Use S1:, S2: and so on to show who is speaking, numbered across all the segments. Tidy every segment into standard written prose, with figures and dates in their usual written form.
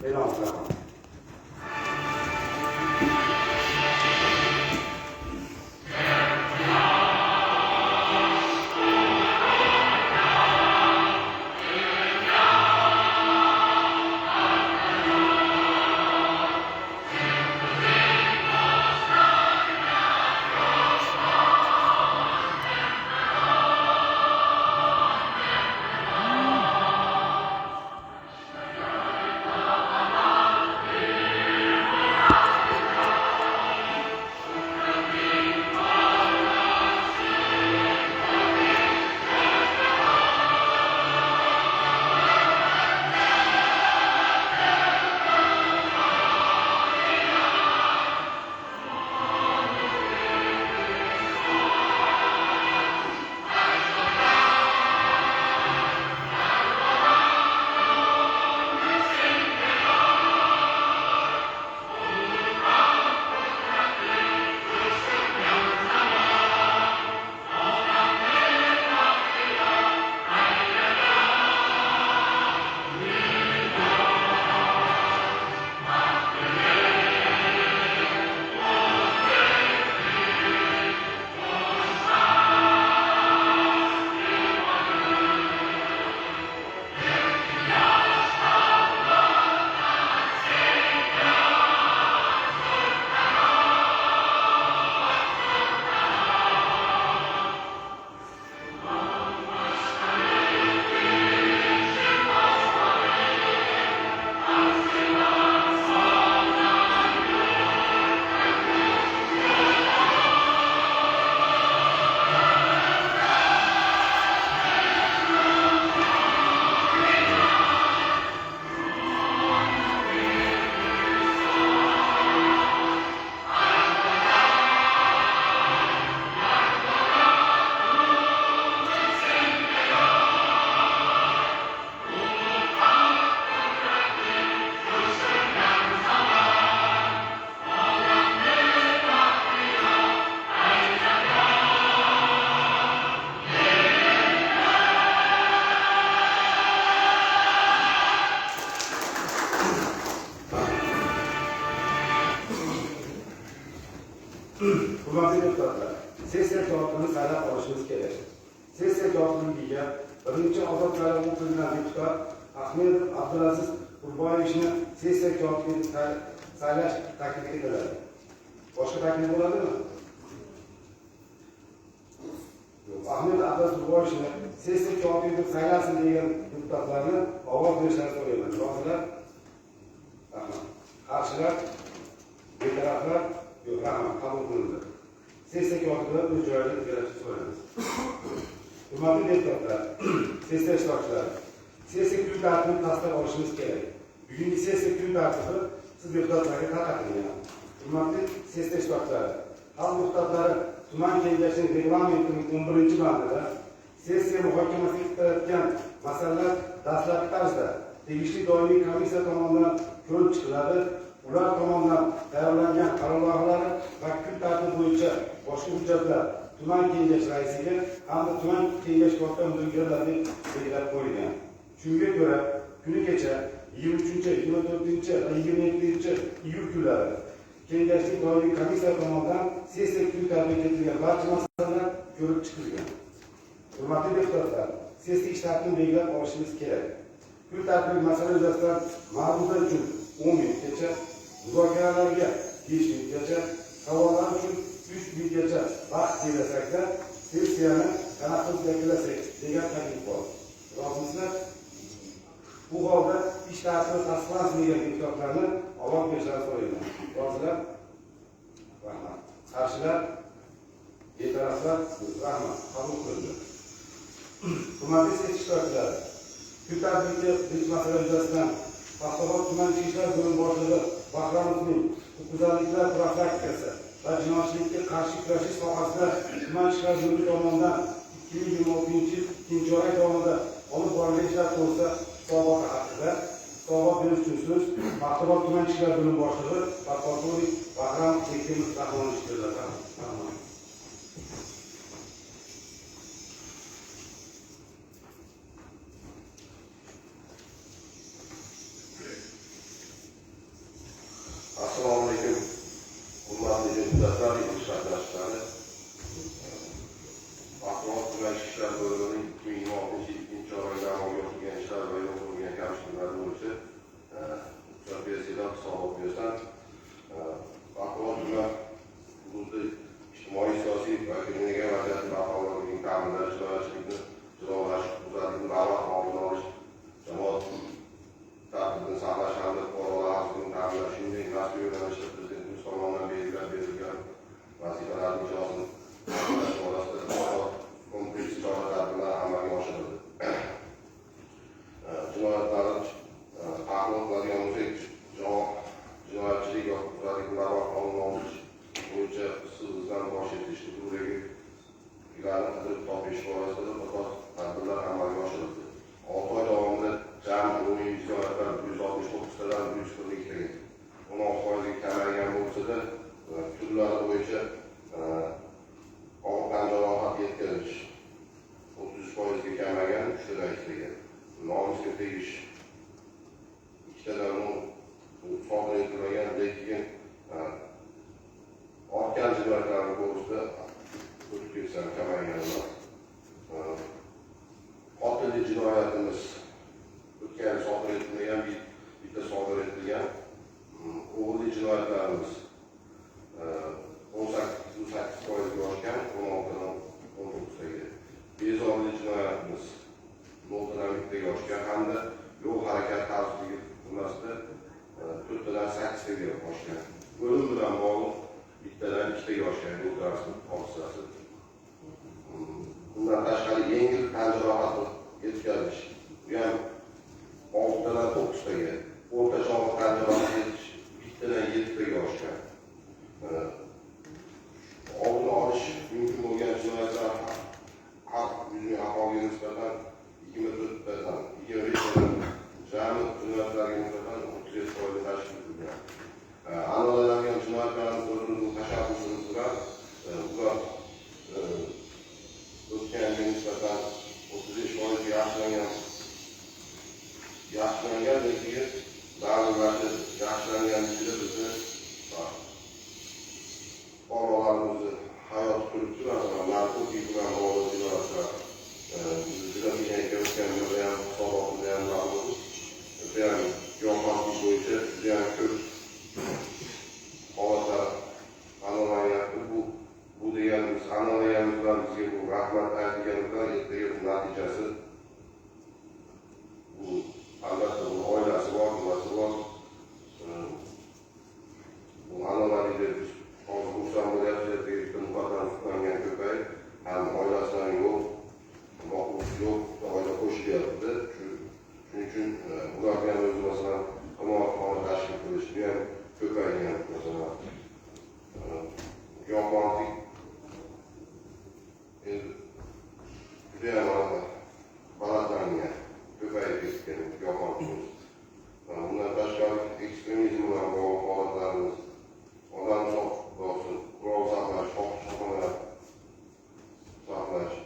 S1: e'lon qilaman. Hurmatli deputatlar, sessiya kotibini saylab olishimiz kerak. Sessiya kotibligiga birinchi ozod saylov okrugidan deputat Ahmedov Abdulaziz Qurboyevichni sessiya kotibi saylash taklif etiladi. Boshqa taklif bo'ladimi? Yo'q. Ahmedov Abdulaziz Qurboyevichni sessiya kotibi deb saylasin degan deputatlarni ovoz berishlarini so'rayman. Rozilar? Rahmat. Qarshilar? Betaraflar? Yo'q, rahmat, qabul qilindi. Sessiya kotibini o'z joyida egallashni so'raymiz. Hurmatli deputatlar, sessiya ishtirokchilari, sessiya kun tartibini tasdiqlab olishimiz kerak. Bugungi sessiya kun tartibi siz deputatlarga tarqatilgan. Hurmatli sessiya ishtirokchilari, xalq deputatlari tuman kengashining reglamentining 11-bandida sessiya muhokamasiga kiritilgan masalalar dastlabki tarzda tegishli doimiy komissiya tomonidan ko'rib chiqiladi. Ular tomonidan tayyorlangan qaror loyihalari va kun tartibi bo'yicha boshqa hujjatlar tuman kengash raisiga hamda tuman kengash katta mudiriga beriladi deb belgilab qo'yilgan. Shunga ko'ra, kuni kecha 23, 24 va 27 iyul kunlari kengashning doimiy komissiya tomonidan sessiya kun tartibiga kiritilgan barcha masalalar ko'rib chiqilgan. Hurmatli deputatlar, sessiya ish tartibini belgilab olishimiz kerak. Kun tartibi masala yuzasidan ma'ruza uchun 10 minutgacha, muzokaralarga 5 minutgacha, savollar uchun 3 minutgacha vaqt belgilasakda sessiyani tanaffus yakunlasak degan taklif bor. Rozimisizlar? Bu holda ish tartibi tasdiqlansin degan deputatlarni ovoz berishlarini so'rayman. Rozilar? Rahmat. Qarshilar? Betaraflar? Rahmat. Qabul qilindi. Hurmatli sessiya ishtirokchilari, kun tartibiga 5 masala yuzasidan Paxtakor tuman ichki ishlar bo'limi boshlig'i Bahromovning huquqbuzarliklar profilaktikasi va jinoyatchilikka qarshi kurashish sohasida tuman ichki ishlar bo'limi tomonidan 2026-yil ikkinchi chorak davomida olib borilgan ishlar to'g'risida hisoboti haqida hisobot berish uchun so'z Paxtakor tuman ichki ishlar bo'limi boshlig'i podpolkovnik Bahrom Bektemir Rahmonovich beriladi. Rahmat.
S2: tartibni saqlash hamda fuqarolar xavfsizligini ta'minlash, shuningdek, mazkur yo'nalishda Prezidentimiz tomonidan belgilab berilgan vazifalarning ijrosini ta'minlash borasida kompleks chora-tadbirlar amalga oshirildi. Jinoyatlarni tahlil qiladigan bo'lsak, jinoyatchilik yoki qudratli qonun bo'yicha izdan bosh etish, ularni qidirib topish borasida qator tadbirlar amalga oshirildi. 6 oy davomida jami umumiy jinoyatlar 169 tadan 142 taga 16%ga kamaygan bo'lsa-da, turlari bo'yicha og'ir tan jarohat yetkazish 33%ga kamaygan, 3 tadan 2 taga, nomusga tegish 2 tadan sodir etilmagan, lekin ortgan jinoyatlarning to'g'risida o'tib ketsam kamaygan emas. Qotillik jinoyatimiz o'tgan yil sodir etilmagan, bitta sodir etilgan. O'g'irlik jinoyatlarimiz 18%ga oshgan, 16dan 19taga. Bezorilik jinoyatimiz 0dan 1taga oshgan hamda yo'l harakati xavfsizligi to'g'risida 4tadan 8taga oshgan. O'lim bilan bog'liq 1tadan 2taga oshgan yo'l transport hodisasi. Bundan tashqari yengil tan jarohati yetkazish, bu ham 6tadan 9taga, o'rtacha og'ir tan jarohati yetish 1tadan 7taga oshgan. Oldini olish mumkin bo'lgan jinoyatlar har 100 ming aholiga nisbatan 24tadan 25tadan jami jinoyatlarga nisbatan 37% tashkil qilgan. Aniqlangan jinoyatlarni o'zimizning tashabbusimiz bilan ular o'tgan yilga nisbatan 35% yaxshilangan, lekin baribir yaxshilangan ichida bizni fuqarolarimizni hayoti turibdi. Masalan, narkotik bilan bog'liq jinoyatlar juda qiyin o'tgan yilda ham hisobotida ham ma'lum, judayam giyohvandlik bo'yicha judayam ko'p holatlar aniqlanyapti. Bu deganimiz aniqlaganimiz bilan bizga bu rahmat aytilgani bilan ertaga bu natijasi, bu albatta bu oilasi bor, nimasi bor. Bu aniqladi deb biz hozir xursand bo'lyapmiz. Ertaga bitta muqaddam sudlangan ko'payib, ham oilasidan yo'q, boquvchi yo'q, oila qo'shilyapti. Shuning uchun ularga ham o'zi masalan qimorxona tashkil qilish, bu ham ko'paygan. Masalan, giyohvandlik endi judayam balandlangan, ko'payib ketgan giyohvandligimiz. Bundan tashqari ekstremizm bilan bog'liq holatlarimiz, odam savdosi, qurol saqlash, fohishaxona saqlash,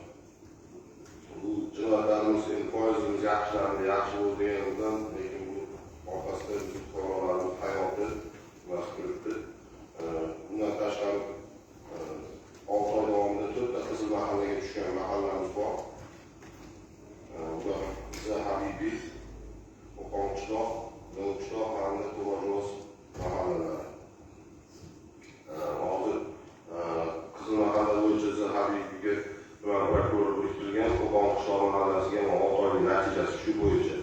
S2: bu jinoyatlarimiz endi foizimiz yaxshilandi, yaxshi bo'ldi deganimizdan, lekin bu orqasida biz fuqarolarimiz hayoti nimasi turibdi. Bundan tashqari 6 oy davomida 4 ta qizil mahallaga tushgan mahallamiz bor. Ular Habibiy, Qo'qon qishloq, Qishloq hamda To'rajo'z mahallalari. Hozir qizil mahalla bo'yicha Habibiyga tuman prokurori biriktirilgan, Qo'qon qishloq mahallasiga 6 oylik natijasi shu bo'yicha.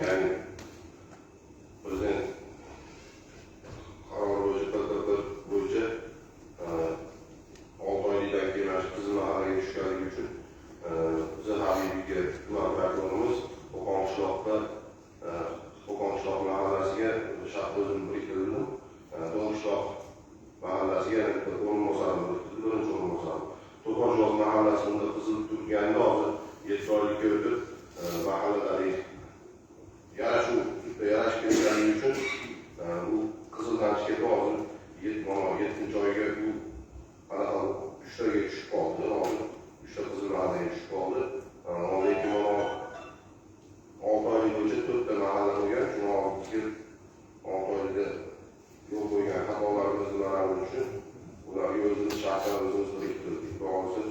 S2: Ya'ni prezident qarori bo'yicha PPP bo'yicha 6 oylikdan keyin mana shu qizil mahallaga tushganligi uchun Habibiyga tuman prokurorimiz Qo'qon qishloqda Qo'qon qishloq mahallasiga o'zim biriktirildim. Do'ngqishloq mahallasiga yana bitta o'rinbosarim biriktirildi, birinchi o'rinbosarim. To'ponjo'z mahallasida qizil turganda hozir 7 oylikka o'tib mahalladagi yarashuv yarashib ketganligi uchun u qizildan chiqib hozir 7-oyga u qanaqa 3taga tushib qoldi. Hozir 3 ta qizil mahallaga tushib qoldi. Lekin mana 6 oylik bo'yicha 4 ta mahalla bo'lgan. Shuni hozir 6 oylikda yo'l qo'ygan xatolarimiz nimalarimiz uchun ularga o'zimiz shaxsan o'zimiz biriktirdik. To'g'risi,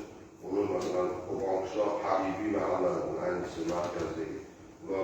S2: uni masalan Qo'qon qishloq Habibiy mahallalari, ayniqsa markazdagi ularga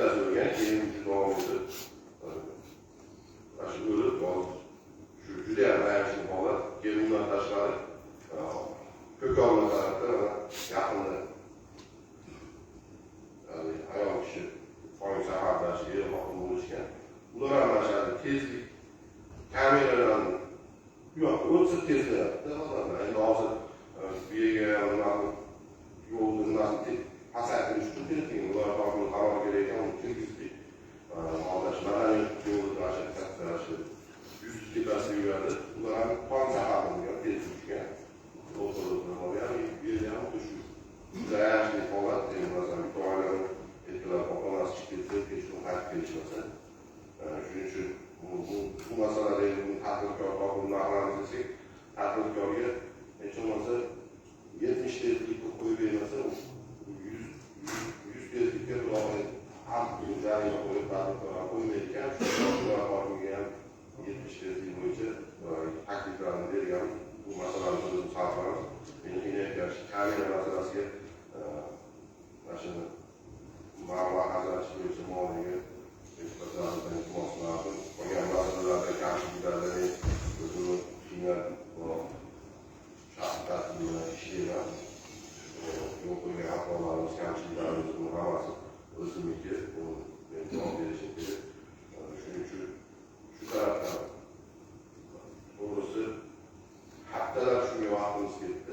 S2: Bittasi o'lgan, keyin davom etib mana shu o'lib, hozir shu juda ham ayanchli holat. Keyin undan tashqari Ko'kolma tarafda mana yaqinda ayol kishi tong saharda er xotin bo'lishgan. Ular ham mana shu tezlik kameralarni bu yoqqa o'tsa tezlayapti odamlar. Endi hozir bu yerga nima yo'lni nimasini pasaytirish uchun tezlik, ular hokim qaror kerak ekan, uni kirgizdik. Hozir madaniy yo'lni mana shu katta shu yuz tepasida yuradi. Ular ham tong saharda bo'lgan, tez tushgan. O'tirib olgan, bu yerda ham xuddi shu juda ayanchli holat. Endi masalan, bitta oilani ertalab onasi chiqib ketsa, kechqurun qaytib kelishmasa, shuning uchun bu masalada endi buni tadbirkor topib nima qilamiz desak, tadbirkorga hech bo'lmasa 70 tezlikka qo'yib bermasa, 100 tezlikka ham jarima qo'yib tadbirkor ham qo'ymaydi ekan. Shu hokimga ham 70 tezlik bo'yicha takliflarni berganmiz. Bu masalani o'zimiz hal qilamiz. Meni qiynayotgan shu kamera masalasiga mana shuni mablag' ajratish bo'yicha moliyaga deputatlarimizdan iltimos qilardim. Qolgan masalalarda kamchiliklarda men o'zimni qiynab shaxsiy tartib bilan ishlayman. Yo'l qo'ygan xatolarimiz, kamchiliklarimiz buni hammasi o'zimniki. Buni men javob berishim kerak. Shuning uchun shu tarafdan to'g'risi haftalab shunga vaqtimiz ketdi.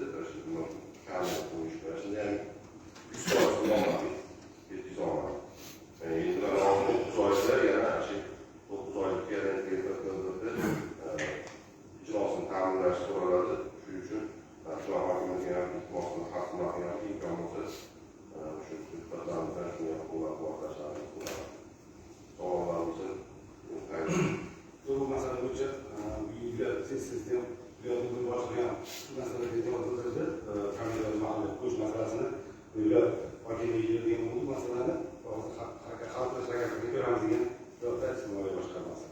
S2: Kamera qo'yish bilan shunda ham 100% qilolmadik, yetkazolmadik. Endi mana hozir 9 oyda yana shu 9 oylik yana ijrosini ta'minlash so'raladi. Shuning uchun tuman hokimimizga ham iltimos qilib, hal qilmoqqa imkon bo'lsa, shu deputatlarimizdan shunga qo'llab-quvvatlashlarini so'rayman. Savollar bo'lsa,
S1: Bu masala bo'yicha uylar sessiyasida ham viloyat boshlig'i ham shu masalaga e'tibor bildirdi. Kamera mahalla qo'yish masalasini viloyat hokimligi degan bu masalani hozir hal qilish harakatini ko'ramiz degan viloyat ijtimoiy boshqarmasi.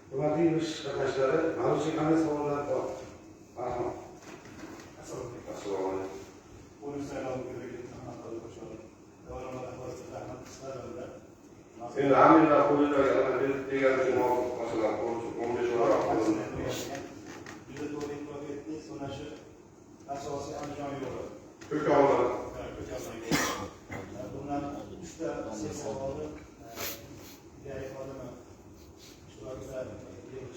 S1: Hurmatli yig'ilish qatnashchilari, mavzuga qanday savollar bor? Marhamat.
S3: Assalomu alaykum.
S2: Assalomu alaykum.
S3: O'lim saylovi
S2: Endi amirlar qo'lidagi degan uchun masalan 15 o'laroq
S3: juda to'g'ri e'tirof etdingiz. Mana shu asosiy Andijon yo'li.
S2: Ko'kolma.
S3: Ko'kolma yo'li. Bundan 3 ta sessiya oldi. Diğer xodimi ishtirokida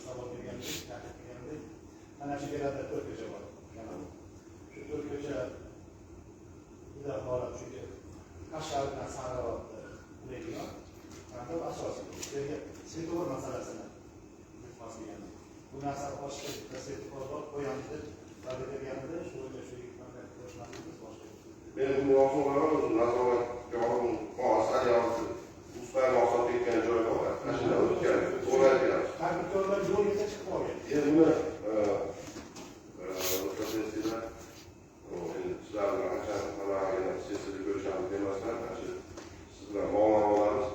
S3: savol bergandik, taklif qilgandik. Mana shu yerda 4 ko'cha bor. Shu 4 ko'cha juda holat, chunki Qashqadaryodan Sariobodda ulaydigan maktab asosiy. Bu yerga svetofor masalasini iltimos qilgandik. Bu narsa boshqa bitta svetofor bor, qo'yamiz deb va'da berganida, shu bo'yicha shu ko'rishmasimiz boshqa.
S2: Men buni olaman, o'zim nazoratga olib, ustayni sotayotgan joy bor, ana shundan o'tgan, to'g'ri aytyapsiz.
S3: Tadbirkorlar yo'lga chiqib qolgan.
S2: Endi buni ruxsat sizlar bilan qachon mana sessiyada ko'rishamiz demasdan, mana shu siz bilan bog'lanib olamiz.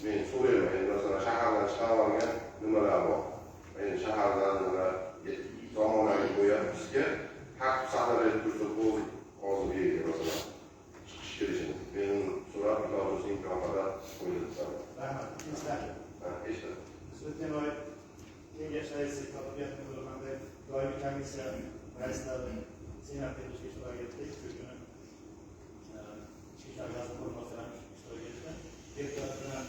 S2: Men so'rayman, endi masalan shahardan chiqarib olgan nimalar bor? Endi shahardan nimalar zamonaviy bo'yab bizga tartib saqlab berib tursa bo'ldi, hozir bu yerga masalan chiqish kirishini. Men uni so'rab, iloji bo'lsa imkon qadar qo'yilib beraman.
S3: Rahmat. Ikkinchi taklif.
S2: Eshitaman.
S3: O'tgan oy kengash raisi Kotibiyat doimiy komissiya raislari senat yig'ilishida ishtirok etdik. Shu kuni Ichki ishlar vaziri o'rinbosari ham ishtirok etdi. Deputat bilan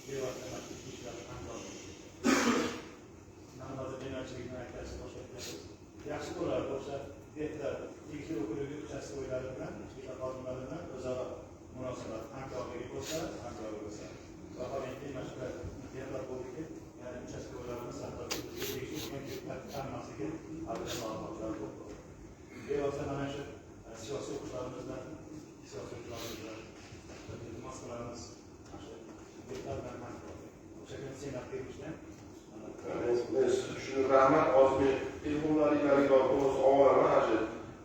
S3: bevosita ichki ishlar hamkorlik. Mana hozir jinoyatchilikni aytasiz, boshqa aytasiz. Yaxshi bo'lardi o'sha deputat tegishli okrugi uchastko'ylari bilan, ichki ishlar xodimlari bilan o'zaro munosabat, hamkorligi bo'lsa, hamkorligi bo'lsa. Vaholanki mana shu deputat bo'ldiki, ya'ni uchastko'ylarimiz hatto bizga tegishli deputat tanmasligi haqida ma'lumotlar ko'p bo'ldi. Bevosita mana shu siyosiy o'qishlarimizdan, siyosiy o'qishlarimizdan iltimos qilamiz, mana shu deputat bilan hamkorlik. O'sha kuni senat yig'ilishida
S2: Men sizni tushunib rahmat. Hozir men telefonlaringlarga to'g'risi olaman. Ana shu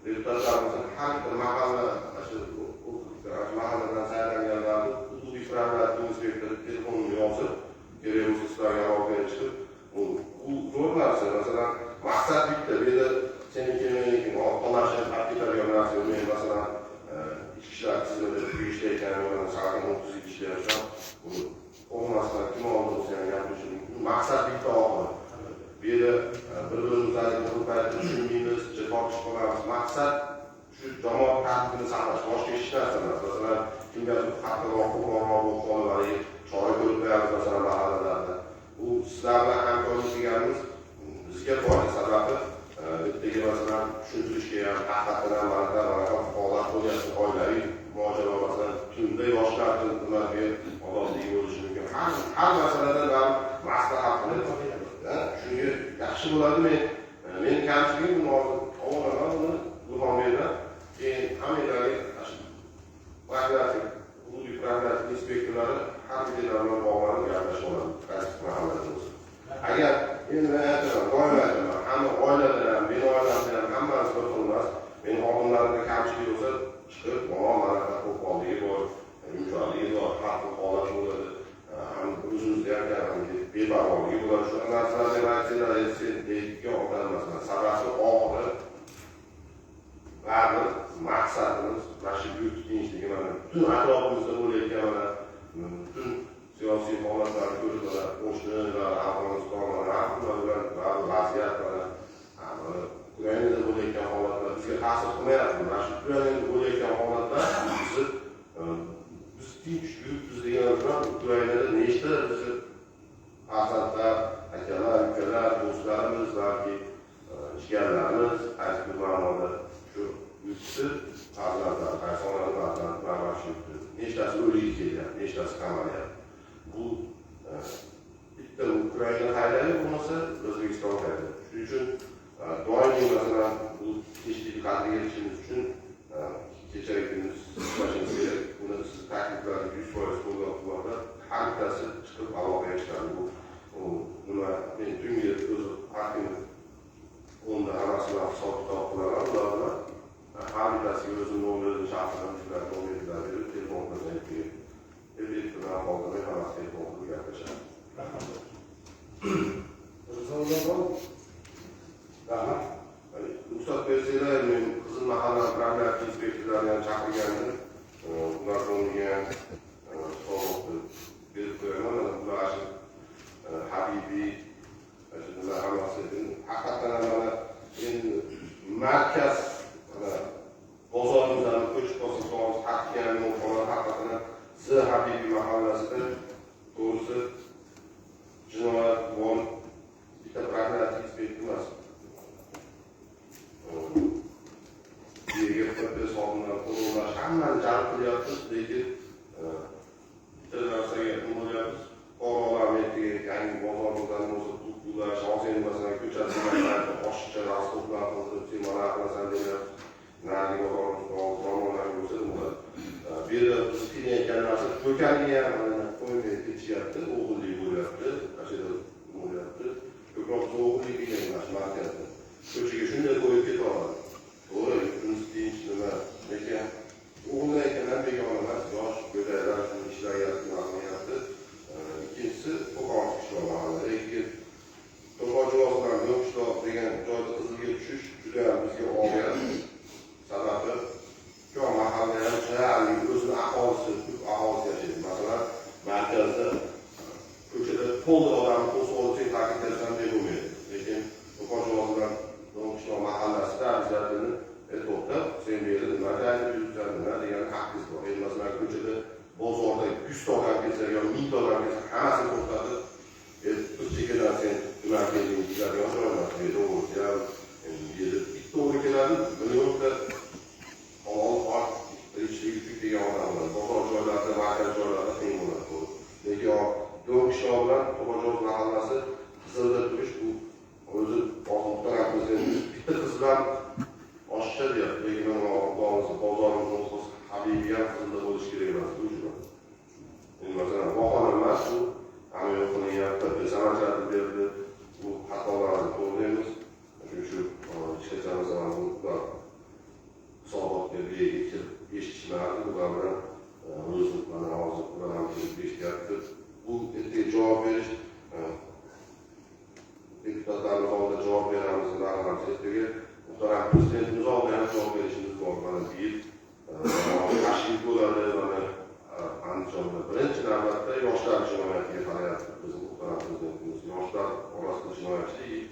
S2: deputatlarimizni har bir mahalla, ana shu mahalladan saylanganlarni hududiy prokuratura inspektori telefonini yozib, kerak bo'lsa sizlarga aloqaga chiqib, bu zo'r narsa. Masalan, maqsad bitta. Bu yerda seniki, meniki, tomosha tark etadigan narsa yo'q. Men masalan, ichki ishlar tizimida ishlayotgan, salkam 30 yil ishlayapman. Har masalada man maslahat qilib, shunga yaxshi bo'ladi. Men kamchiligim buni olaman, buni Ilhomberdan, keyin hammanglarga profilaktik, hududiy profilaktik inspektorlari har bittalar bilan bog'lanib gaplashib oladi, qaysi mahallada bo'lsa. Agar endi men aytaman, doim aytaman, hamma oilada ham, meni oilamda ham hammamiz bir xil emas. Meni xodimlarimda kamchilik bo'lsa, chiqib, mana qo'poligi bor, yumshoqligi bor, har xil holat bo'ladi. Ham o'zimizda ham beparvoligi bo'ladi. Shunaqa narsalarni aytsanglar, sen deydigan odam emasman. Sababi oxiri baribir maqsadimiz mana shu yurt tinchligi, mana butun atrofimizda bo'layotgan mana butun siyosiy holatlarni ko'rib, mana qo'shnilar, Afg'oniston, mana hamma bilan baribir vaziyat, mana Ukrainada bo'layotgan holatlar bizga ta'sir qilmayapti. Mana shu Ukrainada bo'layotgan holatlar bizni biz tinch yuribmiz degan bilan Ukrainada nechta bizni farzandlar, akalar, ukalar, do'stlarimiz balki jigarlarimiz qaysi bir ma'noda shu yurtni farzandlar, qaysi onani farzandlari mana shu yurtni nechtasi o'ligi kelyapti, nechtasi qamalyapti. Bu bitta Ukraina qayerda bo'lmasa O'zbekiston qayerda. Shuning uchun doimiy masalan bu tinchlikni qadriga yetishimiz uchun kecha kunduz ishlashimiz kerak. Buni siz takliflarni 100% qo'llab-quvvatlab, har bittasi chiqib aloqaga chiqadi. Bu nima, men tungi o'zi har kuni 10da hammasi bilan hisob kitob qilaman ular bilan. Har bittasiga o'zim nomerini chaqirib, nomerlar berib, telefon qilib bilan qoldirmay hammasi telefon qilib gaplashadi.
S3: Rahmat.
S1: Savollar bormi? Rahmat.
S2: Ruxsat bersanglar, men Qizil mahalla profilaktik inspektorlarini ham chaqirgandim. Ular o'rniga ham hisobotni berib qo'yaman. Mana bular shu Habibiy, shu nima hammasi haqiqatan ham mana endi markaz mana bozorimizdan ko'chib qolsa, haqiqatan haqiqatan ham Z Habibiy mahallasida to'g'risi jinoyat borib bitta profilaktik inspektor emas. Yerga qo'yib xodimlar qo'llash hammani jalb qilyapmiz, lekin bitta narsaga nima bo'lyapmiz? Fuqarolarni ertaga yangi bozorimizdan bo'lsa pul pulash, hozir endi masalan ko'chasiga oshiqcha rasxodlar qilib, sen mana qilasan deyapmiz. Narigi bozorimiz zamonaviy bo'lsa nima bo'ladi? Bu yerda biz qiynayotgan narsa ko'kaniga ham mana qo'ymay ketishyapti, o'g'irlik bo'lyapti, mana shu yerda bo'lyapti. Ko'proq o'g'irlik degan mana shu markazda. Ko'chaga shunday qo'yib ketaveradi. To'g'ri, yurtimiz tinch nima, lekin o'g'irlayotgan ham begona emas, yosh go'daklar shuni ishlayapti, nima qilyapti. Ikkinchisi Qo'qon qishloq mahalla. Lekin To'qochivozdan Yo'qishloq degan joyda Qizilga tushish juda ham bizga og'ir. Sababi ko'p mahalla ham chiroyli o'zini aholisi, ko'p aholisi yashaydi. Masalan, markazda ko'chada to'liq odamni to'sib olsak, ta'kidlasam deb bo'lmaydi. Lekin To'qochivozdan Yo'qishloq mahallasida bizlarni to'xtab, sen bu yerda nima aytib yuribsan, nima degan haqqingiz bor. Endi masalan ko'chada bozorda 100 ta odam kelsa yo 1000 ta odam kelsa, hammasini to'xtatib, bir chekkadan sen nima kelding deyiladigan joy emas. Bu yerda o'g'ri ham, bu yerda bitta o'g'ri keladi, millionta halol pok tirikchilik uchun kelgan odam bo'ladi. Bozor joylarida, markaz joylarida qiyin bo'ladi. Lekin Do'ngqishloq bilan To'qochvoz mahallasi Qizilda turish bu o'zi muhtaram prezidentimiz bitta Qizildan oshiqcha deyapti. Lekin mana bozorimiz o'zi Habibiy ham Qizilda bo'lishi kerak emas, bu juda. Endi masalan, bahona emas, bu amal qilinyapti, ajratib berdi. Bu xatolarni to'g'rilaymiz. Shuning uchun hech qachon masalan bu hisobotga bu yerga kelib eshitishmadi, ular bilan o'zi mana hozir ular ham kelib eshityapti. Bu ertaga javob berish deputatlarimiz oldida javob beramiz, nima qilamiz ertaga muhtaram prezidentimiz oldida ham javob berishimiz bor. Mana bu yil tashrif bo'ladi, mana Andijonda birinchi navbatda yoshlar jinoyatiga qarayapti bizning muhtaram prezidentimiz. Yoshlar orasida jinoyatchilik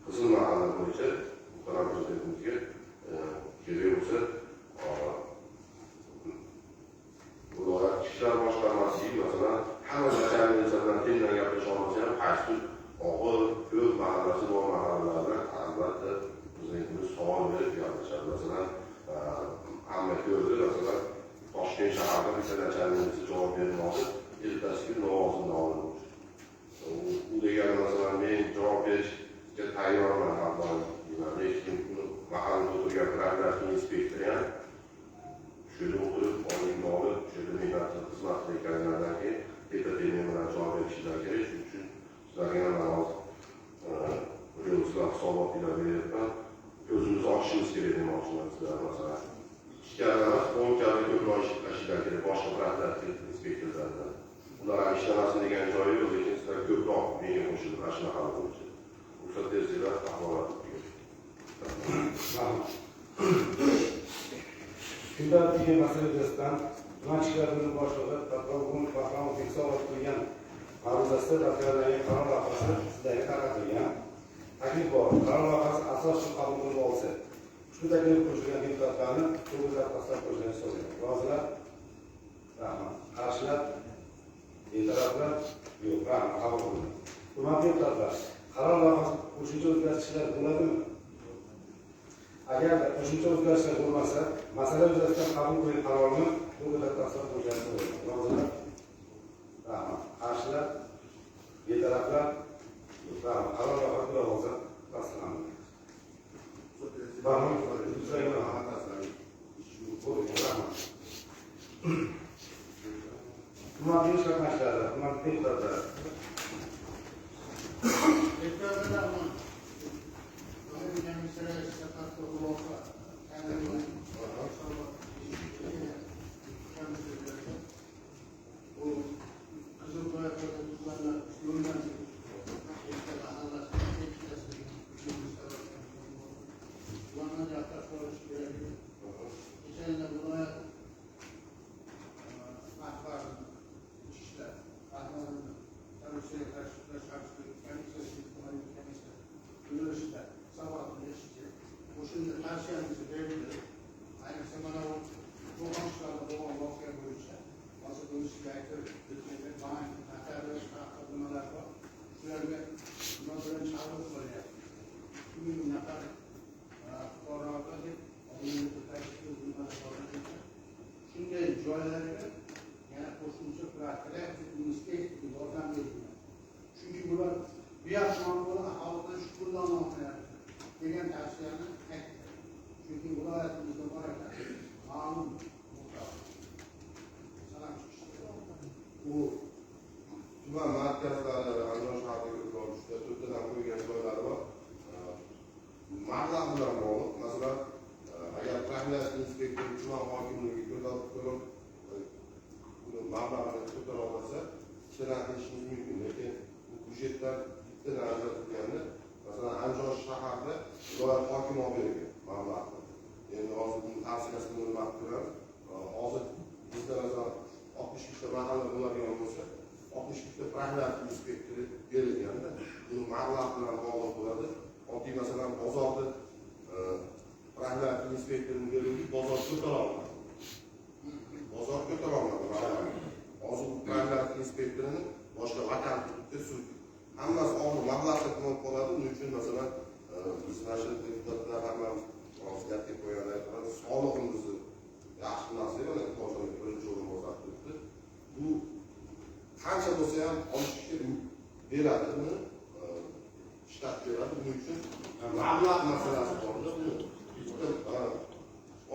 S2: Qizil mahalla bo'yicha muhtaram prezidentimizga kerak bo'lsa viloyat ishlar boshqarmasi masalan hamma начальница bilan tengdan gaplasha olmasa ham qaysi og'ir ko'p mahallasi bor mahallalarda albatta prezidentimiz savol berib gaplashadi. Masalan hamma ko'rdi, masalan Toshkent shahrida bitta начальница javob bermadi, ertasi kun lavozimdan olindi. hisobotlar beryapman. Ko'zimizni ochishimiz kerak demoqchiman sizlar, masalan. 2 karra emas, 10 karra ko'proq ishlashlar kerak boshqa profilaktik inspektorlardan. Ular ham ishlamasin degan joyi yo'q, lekin sizlar ko'proq menga qo'shilib mana shunaqa bo'yicha. Ruxsat bersanglar, axborot
S1: Rahmat. Kun tartibiga masala yuzasidan tuman ichki ishlar bo'limi boshlig'i podpolkovnik Bahramov hisobot qilgan ma'ruzasida tayyorlangan qaror loyihasi sizlarga tarqatilgan. Taklif bor. Qaror loyihasi asos uchun qabul qilinib olsa, ushbu taklif qo'shilgan deputatlarni to'g'ri tasdiqlab qo'yishlarini so'rayman. Rozilar? Rahmat. Qarshilar? Betaraflar? Yo'q. Rahmat, qabul qilindi. Hurmatli deputatlar, qaror loyihasi qo'shimcha o'zgartishlar bo'ladimi? Agar qo'shimcha o'zgarishlar bo'lmasa, masala yuzasidan qabul qilingan qarorni to'g'ri tasdiqlab qo'yishlarini so'rayman. Rozilar? Rahmat. Qarshilar? Betaraflar? Yo'q. Rahmat. Qaror loyihasi bir ovozdan tasdiqlandi. Rahmat. Rahmat. Hurmatli ish qatnashchilari, hurmatli deputatlar.
S2: Tuman markazlari, Andijon shahridagi ko'proq uchta, to'rttadan qo'ygan joylari bor. Mablag' bilan bog'liq. Masalan, agar profilaktik inspektor tuman hokimligi ko'tarib turib, uni mablag'ini ko'tara olmasa, ishdan qilishimiz mumkin. Lekin bu byudjetdan bittadan ajratilganda, masalan, Andijon shahrida viloyat hokimi olib bergan mablag'ni. Endi hozir buni tavsiyasini nima qilib ko'ramiz. Hozir bizda masalan 63 ta mahalla bo'ladigan bo'lsa, 63 ta profilaktik inspektori berilganda, buni mablag' bilan bog'liq bo'ladi. Oddiy masalan bozorda profilaktik inspektorini berildi, bozor ko'tara olmadi. Bozor ko'tara olmadi. Hozir bu profilaktik inspektorini boshqa vakant turibdi, sud. Hammasi og'ir mablag'ga bo'lib qoladi. Uning uchun masalan biz mana shu deputatlar hammamiz hozir gapga qo'yganlar aytamiz, sog'lig'imizni yaxshi narsa, mana hozir birinchi o'rinbosar turibdi. Bu qancha bo'lsa ham olishga beradi, buni shtat beradi. Buning uchun mablag' masalasi borda, buni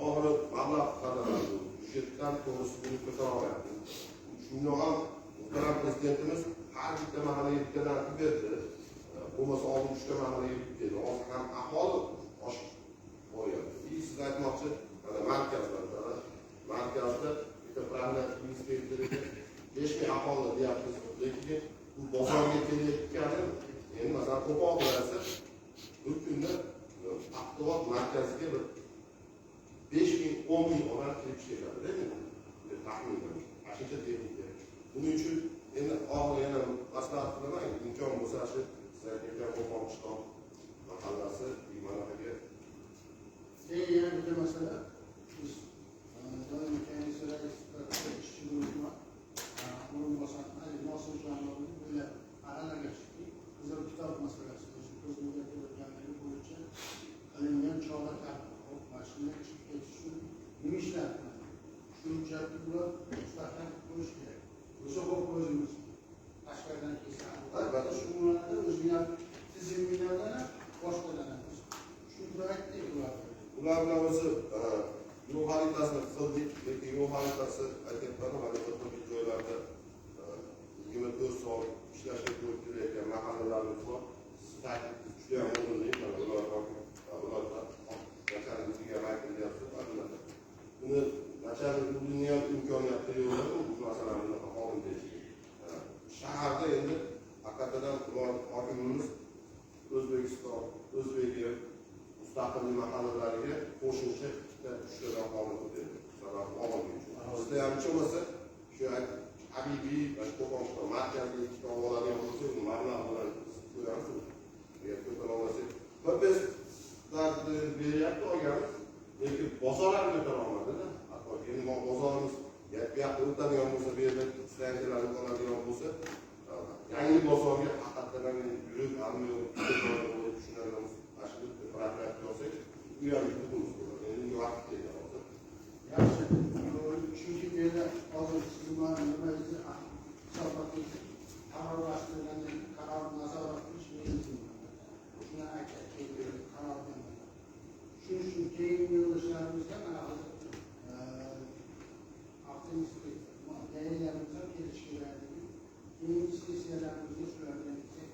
S2: oxiri mablag' qadrlanadi. Byudjetdan to'g'risi buni ko'tara olmayapti. Shundan ham muhtaram prezidentimiz har bitta mahallaga bittadan qilib berdi. Bo'lmasa oldin 3 ta mahallaga bitta edi. Hozir ham aholi oshib boryapti. Siz aytmoqchi, mana markazlarda, markazda bitta profilaktik inspektoriga 5000 aholi deyapmiz, lekin bu bozorga kelayotgani, endi masalan Qo'qon viloyati bir kunda axborot markaziga bir 5000 10 000 odam kirib ketadi, taxminan. Shuncha texnika. Buning uchun endi oxiri yana maslahat qilaman, imkon bo'lsa shu siz aytgan Qo'qon qishloq mahallasi manaqaga.
S4: Keyin yana bitta masala, biz doimiy komissiya raisi sifatida ishchi guruhi o'rinbosar Ali Nosirjonovni o'ylab mahallaga chiqdik. Qizil kitob masalasi o'sha ko'zimga ko'rganligi bo'yicha qilingan chora tadbir, mana shunday chiqib ketish uchun nima ishlar qiladi? Shu hujjatni bular mustahkam qo'yish kerak. O'zi xo'p o'zimiz tashqaridan kelsa, albatta shug'ullanadi, o'zini ham tizimini ham boshqadan ham. Shuni aytdik ularga.
S2: Ular bilan o'zi yo'l xaritasini qildik, lekin yo'l xaritasi aytyapman, hali bir joylarda 24 soat ishlashga to'g'ri kelayotgan mahallalarimiz bor. Siz taklif juda ham o'rinli, mana ular Shaharda endi haqiqatan tuman hokimimiz O'zbekiston, O'zbekiya mustaqillik mahallalariga qo'shimcha ikkita uchtadan qonun berdi. Masalan, olib uchun. Bizda ham hech bo'lmasa shu Habibiy va Qo'qon markazga ikkita oladigan bo'lsa, uni mablag' bilan biz ko'ramiz. Agar ko'tara olmasak, bir biz beryapti olganmiz, lekin bozor ham ko'tara olmadida. Hatto endi bozorimiz bu yoqda o'tadigan bo'lsa, bu yerda stansiyalarni qoladigan bo'lsa, yangi bozorga haqiqatdan ham yurib, hamma yo'q, bitta joyda bo'lib tushunadigan mana shu bitta profilaktika olsak, u ham yutug'imiz bo'ladi. Endi vaqt kelgan hozir.
S4: Yaxshi. Chunki bu yerda hozir siz nimangizni hisobotingizni qarorlashtirgandan qaror nazorat qilish mumkin. Shuni aytib qaror beradi. Shuning uchun keyingi yig'ilishlarimizda mana hozir avtoinspektor yangilarimiz ham kelishi kerak. Keyingi sessiyalarimizda shularni aytsak,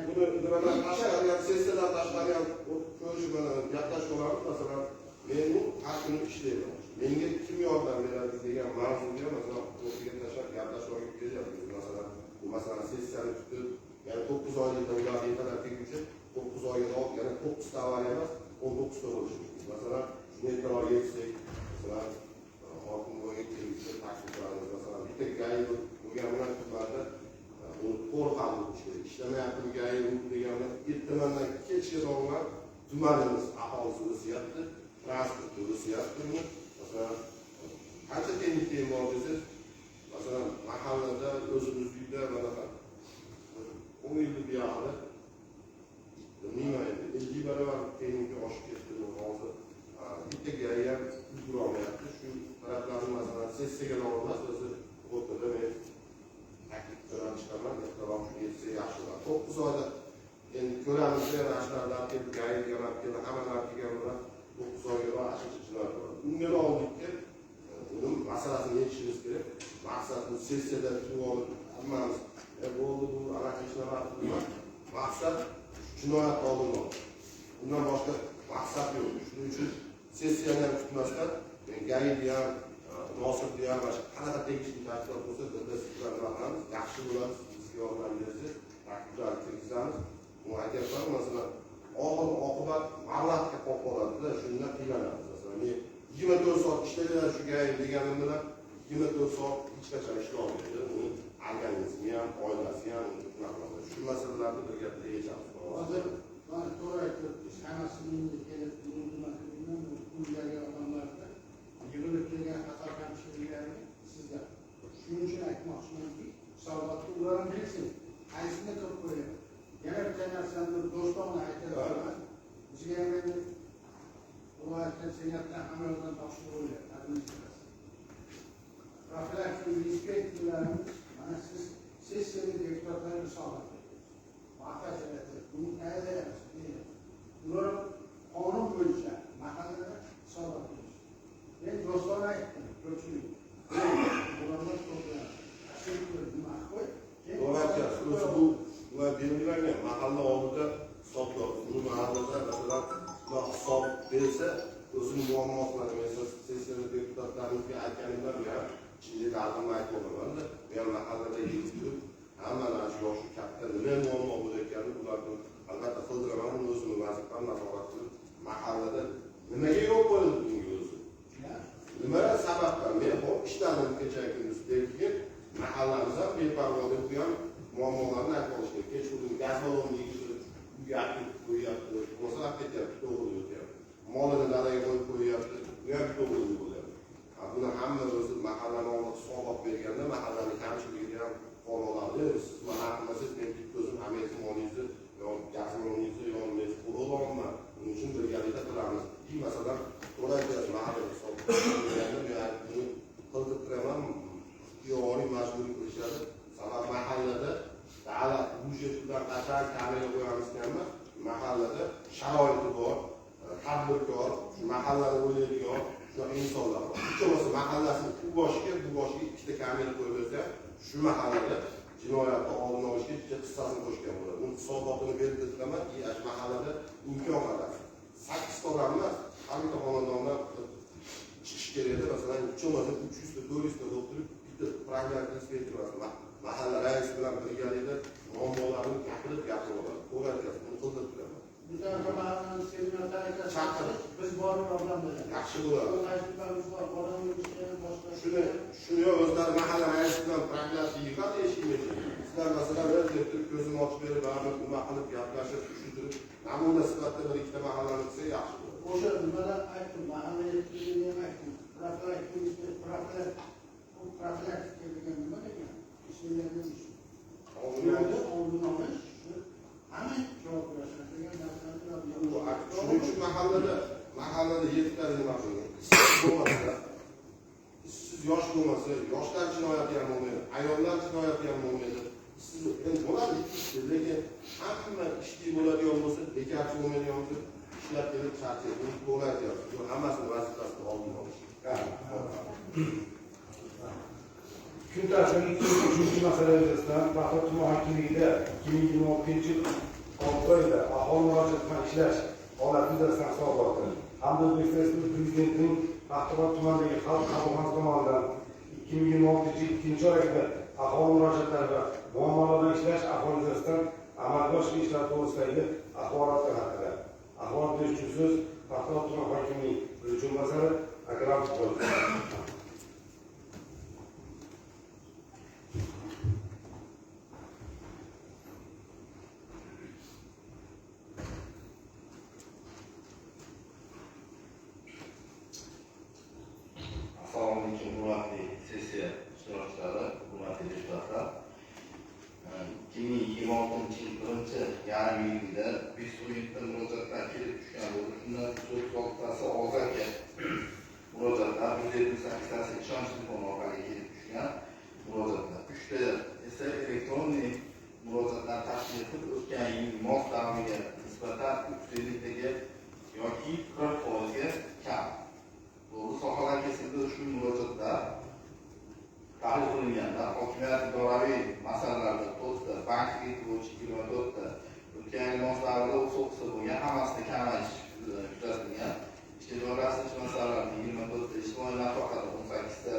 S2: Buni nimadan tashqari ham, sessiyadan tashqari ham ko'rish mana gaplashib olamiz. Masalan, men bu har kuni ishlayman. Menga kim yordam beradi degan mavzuga masalan o'rtaga tashlab gaplashib olib kelyapmiz. Masalan, bu masalan sessiyani kutib, ya'ni 9 oylikda ular ertalab kelguncha 9 oyga olib, yana 9 ta avariya emas, 19 ta bo'lishi mumkin. Masalan, shuni ertaroq yetsak, masalan, hokim bo'yicha kelguncha taklif qilamiz. Masalan, bitta GAI bo'lgan bilan tumanda uni to'g'ri qabul qilish kerak. Ishlamayapti GAI degan bilan ertamandan kechga tomon tumanimiz aholisi o'syapti, transport o'syapti. Masalan, qancha tenglik bor desangiz, masalan, mahallada o'zimiz uyda mana 10 yillik buyog'ida bilmayman endi 50 barobar tenglikka oshib ketdi. Hozir bitta GAI ham ulgurolmayapti. Shu taraflarni masalan sessiyaga emas, o'zi o'rtada men taklif bilan chiqaman, ertaroq shuni yetsa yaxshi bo'ladi. 9 oyda endi ko'ramiz, yana shularlar kelib, GAI ham keldi, hammalar kelgan bilan 9 oyga va ashuncha jinoyat bo'ladi. Unga oldikka uni masalasini yechishimiz kerak. Maqsad bu sessiyada turib olib hammamiz bo'ldi bu anaqa ishlamadi emas. Maqsad jinoyat oldini olish. Undan boshqa maqsad yo'q. Shuning uchun sessiyani ham kutmasdan GAIni ham, Nosirni ham mana shu qanaqa tegishli tashkilot bo'lsa, biz siz bilan nima qilamiz, yaxshi bo'ladi, sizga yordam bersangiz, takliflarni kirgizamiz. Buni aytyapman, masalan, oxir oqibat mablag'ga qolib qoladida, shundan qiynalamiz. Masalan, men 24 soat ishlayveradi shu GAI deganim bilan 24 soat hech qachon ishlay olmaydi. Uni organizmi ham, oilasi ham nima qiladi. Shu masalalarni birgalikda yechamiz.
S4: Hozir mana to'g'ri aytyapsiz, hammasi menga kelib, nima qilmayman, undagi odamlarda yig'ilib kelgan xato kamchiliklarni sizlar. Shuning uchun aytmoqchimanki, hisobotni ular ham bilsin, qaysini qilib qo'yadi. Yana bitta narsani do'stona aytaman. Bizga ham endi viloyatdan, senatdan hamma yoqdan topshiriq bo'lyapti, administratsiya. Profilaktika inspektorlarimiz mana siz sessiyada deputatlarga hisobot berasiz. Vaqt ajratib, buni tayyorlayapsiz, deyapsiz. Ular qonun bo'yicha mahallada hisobot berish. Men do'stona aytdim, ko'pchilik. Ularni to'plab, nima qo'y.
S2: To'g'ri aytyapsiz. O'zi bu ular belgilangan mahalla oldida hisoblar. Bu mahallada masalan, ular hisob bersa, o'zini muammosini men sessiyada deputatlarimizga aytganimda men ichimda dardimni aytib olaman-da. Men mahallada yurib turib, hammalar shu yoshi katta nima muammo bo'layotganini ularni albatta qildiraman, uni o'zimni vazifam nazorat qilib, mahallada nimaga yo'q qo'yildi bunga o'zi? Nima sababdan? Men hop ishladim kecha kunduz, lekin mahallamiz ham beparvo deb bu ham muammolarni aytib olish kerak. Kechqurun gaz ballonni yig'ishtirib uyga olib ketib qo'yyapti, bo'lmasa olib ketyapti, to'g'ri o'tyapti. Molini dalaga qo'yib qo'yyapti, u ham to'g'ri bo'lyapti. Buni hamma o'zi mahallani oldida hisobot berganda mahallani kamchiligini ham fuqarolarni siz mana qilmasangiz men bitta o'zim hammangizni molingizni yo gaz balloningizni yo nimangizni qo'rg'olmayman. Buning uchun birgalikda qilamiz. Masalan, to'g'ri aytyapsiz, mahallada hisob berganda men buni qildirtiraman, ixtiyoriy majburiy qilishadi. Sabab mahallada davlat byudjetidan qachon kamera qo'yamiz ekanmi? Mahallada sharoiti bor, tadbirkor, shu mahallani o'ylaydigan shunaqa insonlar bor. Hech bo'lmasa mahallasini u boshiga, bu boshiga ikkita kamera qo'yib bersa, shu mahallada jinoyatni oldini olishga bitta hissasini qo'shgan bo'ladi. Uni hisobotini berdirtiraman, shu mahallada imkon qadar 8 ta odam emas, har bitta xonadondan chiqish kerak edi. Masalan, hech bo'lmasa 300 ta, 400 ta bo'lib turib, bitta profilaktika inspektor Mahalla raisi bilan birgalikda muammolarni topilib gapirib oladi. To'g'ri aytyapsiz, buni qildirib turaman.
S4: Chaqirib, biz borib yordam beramiz.
S2: Yaxshi bo'ladi.
S4: Tajribamiz bor, odam ishini boshqa.
S2: Shuni o'zlari mahalla raisi bilan profilaktika yig'adi eshikgacha. Sizlar masalan deb turib ko'zini ochib berib, baribir nima qilib gaplashib, tushuntirib, namuna sifatida bir ikkita mahallani qilsa yaxshi bo'ladi.
S4: O'sha nimada aytdim, mahalla yetkazishini ham aytdim. Profilaktika degan nima degan? Ishlarni ish. Oldini olish, hamma javob beradi degan narsani.
S2: Shuning uchun mahallada yettita nima qilgan. Ishsiz bo'lmasa, ishsiz yosh bo'lmasa, yoshlar jinoyati ham bo'lmaydi, ayollar jinoyati ham bo'lmaydi. Ishsiz endi bo'ladi, lekin hamma ishli bo'ladigan bo'lsa, bekorchi bo'lmaydigan bo'lsa, ishlar kelib charchaydi. Buni to'g'ri aytyapsiz. Bu hammasini vazifasini oldini olish.
S1: Kun tartibining 3-chi masala yuzasidan Paxta tuman hokimligida 2026-yil 6 oyda aholi murojaati bilan ishlash holati yuzasidan hisoboti hamda O'zbekiston Respublikasi Prezidentining Paxtakor tumanidagi xalq qabulxonasi tomonidan 2026-yil 2-chorakda aholi murojaatlari va muammolar bilan ishlash ahvoli yuzasidan amalga oshirilgan ishlar to'g'risidagi axborotlar haqida. Axborot berish uchun so'z Paxtakor tuman hokimining birinchi o'rinbosari Akram Qo'lov.
S5: Assalomu alaykum, hurmatli sessiya ishtirokchilari, hurmatli deputatlar. 2026-yil birinchi yarim yilda 517 murojaatlar kelib tushgan bo'lib, shundan 136tasi og'zaki murojaatlar, 178tasi ishonch telefoni orqali kelib tushgan murojaatlar. 3 ta esa elektronli murojaatlar tashkil etib, o'tgan yil mos davriga nisbatan 350 taga yoki 40%ga kam. To'g'ri, sohalar kesimida shu murojaatlar tahlil qilinganda hokimiyat idoraviy masalalarda 4 ta, bank krediti bo'yicha 24 ta, o'tgan yil mos davrida 39 ta bo'lgan, hammasida kamayish kuzatilgan. Ishga joylashtirish masalalarida 24 ta, ijtimoiy nafaqada 18 ta,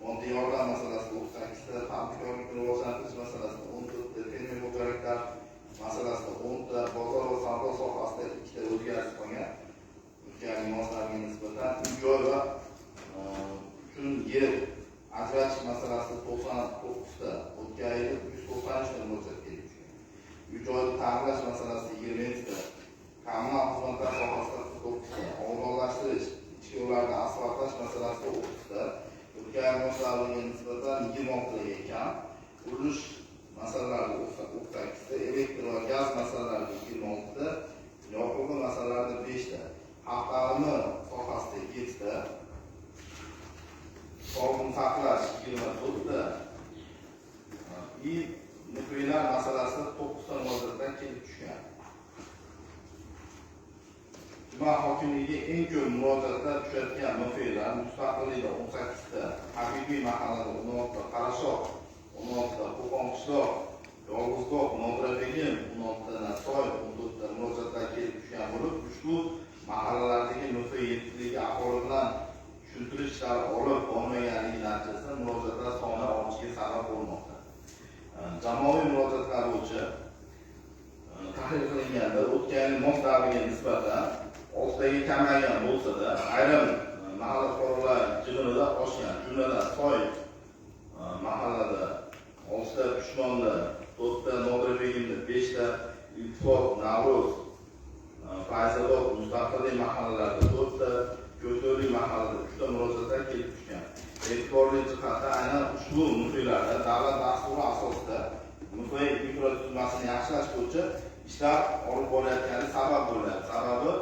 S5: moddiy yordam masalasida 38 ta, tadbirkorlikni rivojlantirish masalasida 14 ta, fermer xo'jaliklar masalasida 10 ta, bozor va savdo sohasida 2 ta o'zgarish qolgan. O'tgan yil mos davriga nisbatan uy-joy va uchun yer ajratish masalasida 99 ta, o'tgan yili 193 ta murojaat kelib tushgan. Uy-joyni ta'mirlash masalasida 27 ta, kommunal xizmatlar sohasida 49 ta, obodonlashtirish, ichki yo'llarni asfaltlash masalasida 30 ta, o'tgan yil mos davriga nisbatan 26 taga kam, qurilish masalalarida 38 ta, elektr va gaz masalalarida 26 ta, yoqilg'i masalalarida 5 ta, xalq ta'limi sohasida 7 ta, sog'liqni saqlash 24 ta, muxbirlar masalasida 9 ta murojaatlar kelib tushgan. Tuman hokimligiga eng ko'p murojaatlar tushayotgan muxbirlar Mustaqillikda 18 ta, Habibiy mahallada 16 ta, Qarashoq 16 ta, Qo'qon qishloq, Yolg'izgoh, Nodirabegim 16 ta, Nasoy 14 ta murojaatlar kelib tushgan bo'lib, ushbu mahallalardagi muxbir yetligi aholi bilan tushuntirish ishlari olib borilmaganligi natijasida murojaatlar soni ortishiga sabab bo'lmoqda. Jamoaviy murojaatlar bo'yicha tahlil qilinganda o'tgan yil mos davriga nisbatan 6 taga kamaygan bo'lsa-da, ayrim mahalla fuqarolar yig'inida oshgan. Jumladan, Soy mahallada 6 ta, Pushmonda 4 ta, Nodirabegimda 5 ta, Ittifoq, Navro'z, Fayzobod, Mustaqillik mahallalarida 4 ta, Ko'to'rlik mahallada 3 ta murojaatlar kelib tushgan. E'tiborli jihatda aynan ushbu muxbirlarda davlat dasturi asosida muxbir infratuzilmasini yaxshilash bo'yicha ishlar olib borayotgani sabab bo'ladi. Sababi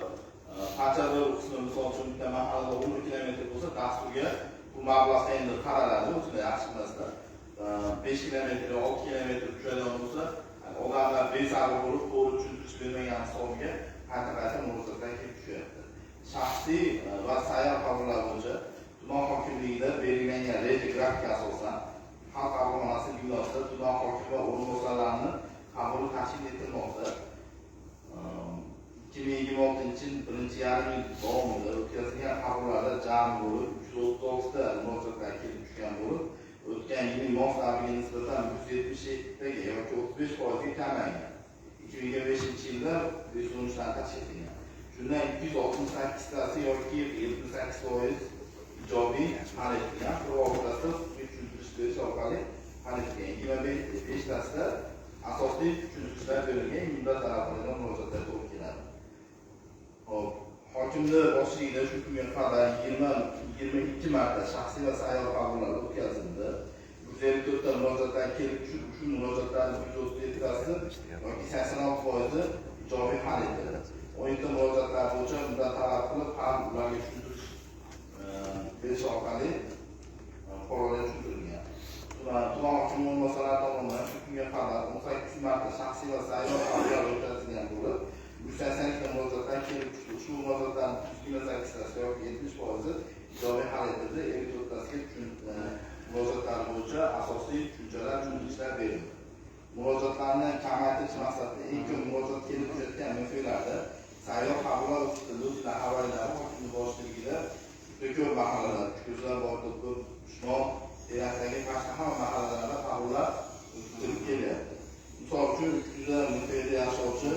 S5: parcha bir qismi, misol uchun bitta mahallada 10 kilometr bo'lsa, dasturga bu mablag'ga endi qaraladi, o'zinglar yaxshi bilasizlar. 5 kilometr, 6 kilometr tushadigan bo'lsa, odamlar besabr bo'lib, to'g'ri tushuntirish bermagan hisobiga qayta-qayta murojaatlar kelib tushyapti. Shaxsiy va sayyor qabullar bo'yicha tuman hokimligida belgilangan reja grafika asosan xalq qabulxonasi binosida tuman hokimi va o'rinbosarlarini qabuli tashkil etilmoqda. 2026-yil birinchi yarim yil davomida o'tkazilgan qabullarda jami bo'lib 336 ta murojaatlar kelib tushgan bo'lib, o'tgan yilning mos davriga nisbatan 107 77taga yoki 35%ga kamaygan. 2025-yilda 513 tani tashkil qilgan. Shundan 268tasi yoki 78% ijobiy hal etilgan, 46tasi tushuntirish berish orqali hal etilgan. 25tasida asosli tushuntirishlar berilgan, muddat talab qilingan murojaatlar to'g'ri keladi. Xo'p, hokimni boshchiligida shu kunga qadar 22 marta shaxsiy va sayyor qabullar o'tkazildi. 154 ta murojaatlar kelib tushib, shu murojaatlarning 137tasi yoki 86% ijobiy hal etildi. 17 ta murojaatlar bo'yicha muddat talab qilib, ham ularga tushuntirish berish orqali fuqarolarga tushuntirilgan. Tuman hokimi o'rinbosarlari tomonidan shu kunga qadar 18 marta shaxsiy va sayyor qabullar o'tkazilgan bo'lib, 182 ta murojaatlar kelib tushdi. Shu murojaatlarning 128tasi yoki 70% ijobiy hal etildi. 54tasiga murojaatlar bo'yicha asosiy tushunchalar, tushuntirishlar berildi. Murojaatlarni kamaytirish maqsadida eng ko'p murojaat kelib tushayotgan MFlarda sayyor qabullar o'tkazildi. O'zinglar xabaringlar, hokimning boshchiligida juda ko'p mahallalar, Ko'zlar, Boyto'p, Qishloq, Terakdagi pastda hamma mahallalarda qabullar o'tkazilib kelyapti. Misol uchun, 300 MFda yashovchi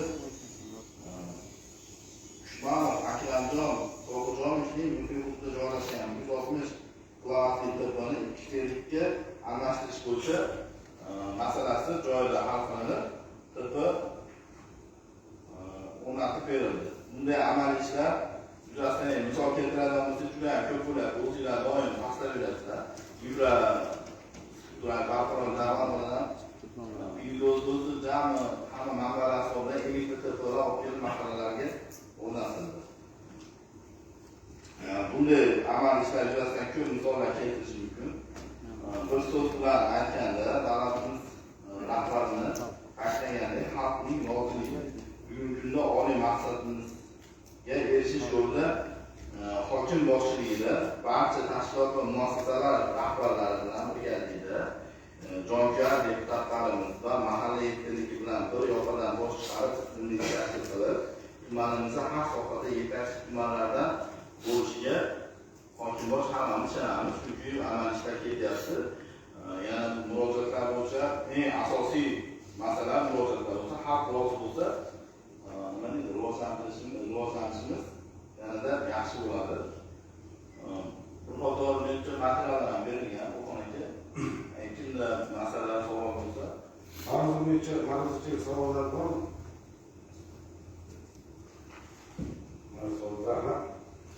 S5: Kushmanov Akramjon To'g'rijonovning MF hududida joylashgan 160 kilovatli TPni 2 ga almashtirish bo'yicha masalasi joyida hal qilinib, TP o'rnatib berildi. Bunday amaliy ishlar yuzasidan misol keltiradigan bo'lsak, juda ham ko'p bo'lyapti. O'zinglar doim pastlab yurasizlar. Yuklar barqaror davomida o'zi jami hamma manbalar hisobidan 50 ta TPlar olib kelib mahallalarga o'rnatildi. Bunday amaliy ishlar yuzasidan ko'p misollar keltirish mumkin. Bir so'z bilan aytganda, davlatimiz rahbarini ta'kidlagandek, xalqning roziligi bugungi kunda oliy maqsadimizga erishish yo'lida hokim boshchiligida barcha tashkilot va muassasalar rahbarlari bilan birgalikda jonkuyar deputatlarimiz va mahalla yetiligi bilan bir yoqadan bosh chiqarib tizimli tashkil qilib, tumanimizda har sohada yetakchi tumanlardan bo'lishiga hokimbosh hammamiz ishonamiz, chunki amaliy ishlar ketyapti. Yana murojaatlar bo'yicha eng asosiy masala murojaatlar bo'lsa, xalq rozi bo'lsa, nima deydi, rivojlanishimiz yanada yaxshi bo'ladi. Bir qator menimcha materiallar ham berilgan O'qon aka. Kimda masalalar, savol bo'lsa,
S1: mavzu bo'yicha savollar bormi? Savollar,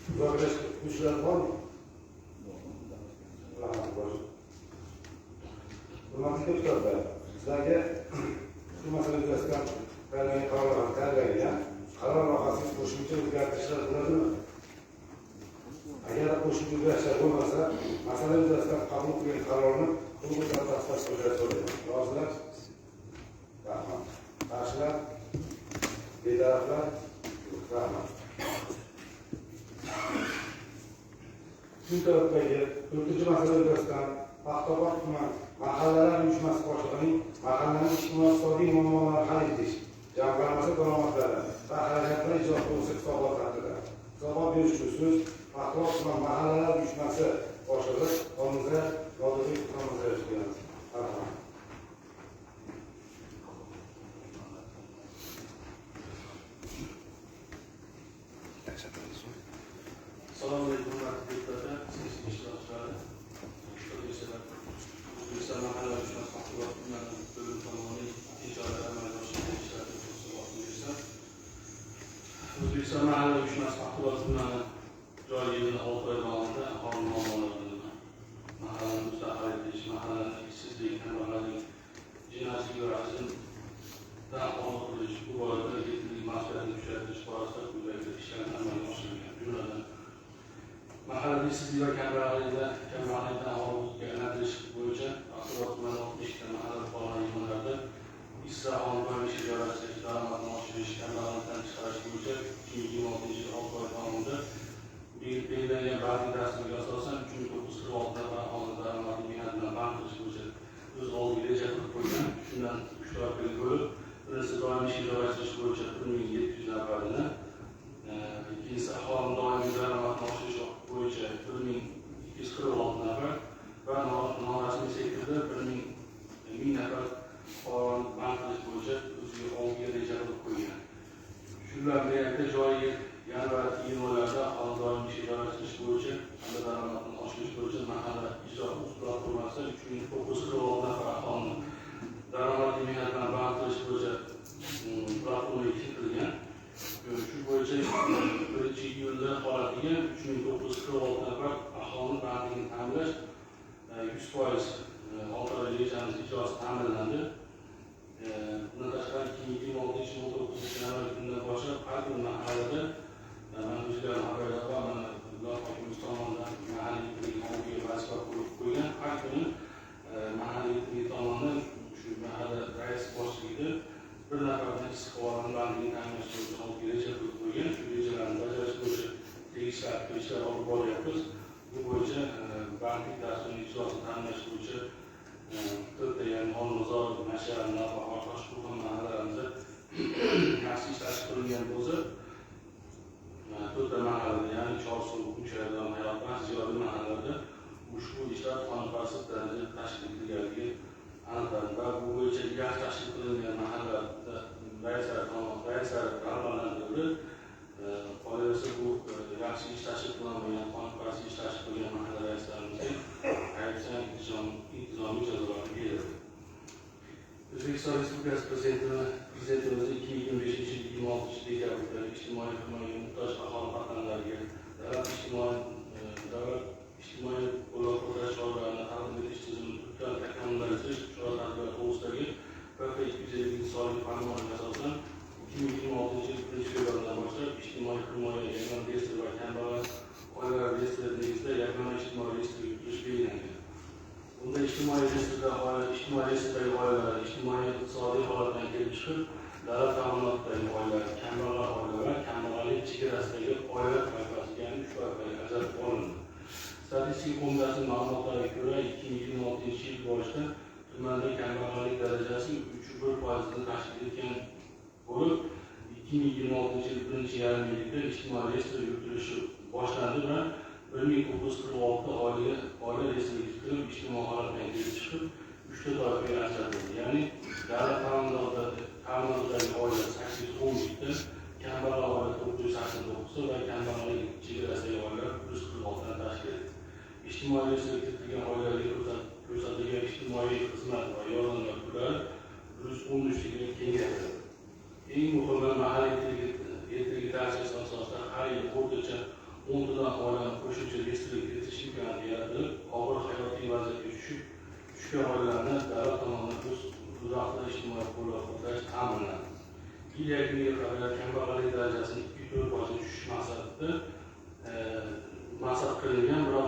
S1: muzokara qiluvchilar bormi? Hurmatli deputatlar, sizlarga shu masala yuzasidan tayyorlangan qarorlar tayyorlangan. Qaror loyihasiga qo'shimcha o'zgartirishlar bo'ladimi? Agar qo'shimcha o'zgartirishlar bo'lmasa, masala yuzasidan qabul qilgan qarorni qo'l ko'tarib tasdiqlash so'rayman. Rozilar? Rahmat. Qarshilar? Betaraflar? Yo'q, rahmat. Shu tarafdagi 4-masala yuzasidan Paxtakor tuman mahallalar uyushmasi boshlig'ining mahallaning ijtimoiy-iqtisodiy muammolarini hal etish, jamg'armasi daromadlari va xarajatlari ijrosi to'g'risida hisobot haqida hisobot berish uchun so'z Paxtakor tuman mahallalar uyushmasi boshlig'i Xolmirza Nodirbek Xolmirzayevichga beramiz. Marhamat.
S6: Assalomu alaykum, hurmatli deputatlar, sessiya ishtirokchilari. O'zbekiston mahallalar uyushmasi Paxtakor tumani bo'lim tomonidan tijorat amalga oshirilgan ishlar to'g'risida hisobot. O'zbekiston mahallalar uyushmasi Paxtakor tumani joriy yilini 6 oy davomida aholi muammolarini, mahallani mustahkam etish, mahallani ishsizlik, kambag'allik, jinoyatchilik va rasmdan ozod qilish, bu borada yetillik mas'uliyatini kuchaytirish borasida quyidagi ishlarni amalga oshirilgan. Jumladan, mahallada ishsizlik va kambag'allikdan ozodlikka aylantirish bo'yicha Paxtakor tumani 62 ta mahalla fuqarolar yig'inlarida ishsiz aholini ish ijarasi, daromadni oshirish, kambag'allikdan chiqarish bo'yicha 2026-yil 6 oy davomida belgilangan bandlik dasturiga asosan 3946 nafar aholi daromadli mehnat bilan band qilish bo'yicha o'z oldiga reja qilib qo'ygan. Shundan 3 toifaga bo'lib, birinchisi doimiy ishga joylashtirish bo'yicha 1700 nafarini, ikkinchisi aholini doimiy daromadni oshirish bo'yicha 1246 nafar va norasmiy sektorda 1000 nafar band qilish bo'yicha o'ziga oldiga reja qilib qo'ygan. Shu bilan birgalikda joriy yil yanvar iyun oylarida aholini doimiy ishga joylashtirish bo'yicha hamda daromadini oshirish bo'yicha mahalla ijro platformasi 3946 nafar aholini daromadli mehnat bilan band qilish bo'yicha platforma kiritilgan. Shu bo'yicha 1-iyulda holatiga 3946 nafar aholini bandligini ta'minlash 100% olti oy rejamiz ijrosi ta'minlandi. Bundan tashqari 2026-19 yanvar kunidan boshlab har bir mahallada mana o'zlari xabarlar bor, mana viloyat hokimimiz tomonidan mahalliy yetiligi oldiga vazifa qo'yib qo'ygan. Har kuni mahalliy yetiligi tomonidan shu mahalla raisi boshchiligida bir nafardan issiqxonaning bandligini ta'minlash bo'yicha oldiga reja qo'yib qo'ygan. Shu rejalarni bajarish bo'yicha tegishli ishlar olib boryapmiz. Bu bo'yicha bandlik dasturini ijrosini ta'minlash bo'yicha to'rtta, ya'ni Olmazor, Mashar, Navbahor, Toshqo'rg'on mahallalarimizda yaxshi ishlar qilingan bo'lsa, to'rtta mahallada, ya'ni Chorsuv, Uchaydan, Hayotbaxsh, Ziyoli mahallalarida ushbu ishlar qoniqarsiz darajada tashkil etilganligi aniqlandi va bu bo'yicha yaxshi tashkil qilingan mahallalarda raislar rag'batlantirildi. Qolaversa, bu yaxshi ish tashkil qilinmagan, qoniqarsiz ish tashkil qilgan mahalla raislarimizga ayircha intizomiy jazolar berildi. O'zbekiston Respublikasi Prezidentimiz 2025 yil 26 dekabrdagi ijtimoiy himoyaga muhtoj aholi qatlamlariga davlat ijtimoiy qo'llab-quvvatlash choralarini taqdim etish tizimini tubdan takomillashtirish chora-tadbirlari to'g'risidagi PP 250 sonli farmoniga asosan 2026 yil 1 fevraldan boshlab ijtimoiy himoya yagona reyestri va kambag'al oilalar reyestri negizida yagona ijtimoiy reyestrga yuritish belgilangan. Bunda ijtimoiy reyestrdagi oilalar ijtimoiy iqtisodiy holatdan kelib chiqib, davlat ta'minotidagi oilalar, kambag'al oilalar va kambag'allik chegarasidagi oilalar toifasiga, ya'ni uch toifaga ajratib olindi. Statistika qo'mitasi ma'lumotlariga ko'ra, 2026 yil boshida tumanda kambag'allik darajasi 3,1 foizni tashkil etgan bo'lib, 2026 yil birinchi yarim yillikda ijtimoiy reyestr yuritilishi boshlandi va 1946 oila reyestrga kiritilib, ijtimoiy holatdan kelib chiqib, uchta toifaga ajratildi. Ya'ni davlat ta'minotidagi oila 811 ta, kambag'al oila 989 ta va kambag'allik chegarasidagi oilalar 146 tani tashkil etdi. Ijtimoiy reyestrga kiritilgan oilalarga ko'rsatilgan ijtimoiy xizmat va yordamlar turlari 113taga kengaytirildi. Eng muhimi, mahalliy yetiligi tavsiyasi asosida har yili o'rtacha 10 tadan oilani qo'shimcha reyestrga kiritish imkoniyati yaratilib, og'ir hayotiy vaziyatga tushgan oilalarni davlat tomonidan o'z vaqtida ijtimoiy qo'llab-quvvatlash ta'minlandi. Yil yakuniga qadar kambag'allik darajasini 2,4 foizga tushish maqsad qilingan, biroq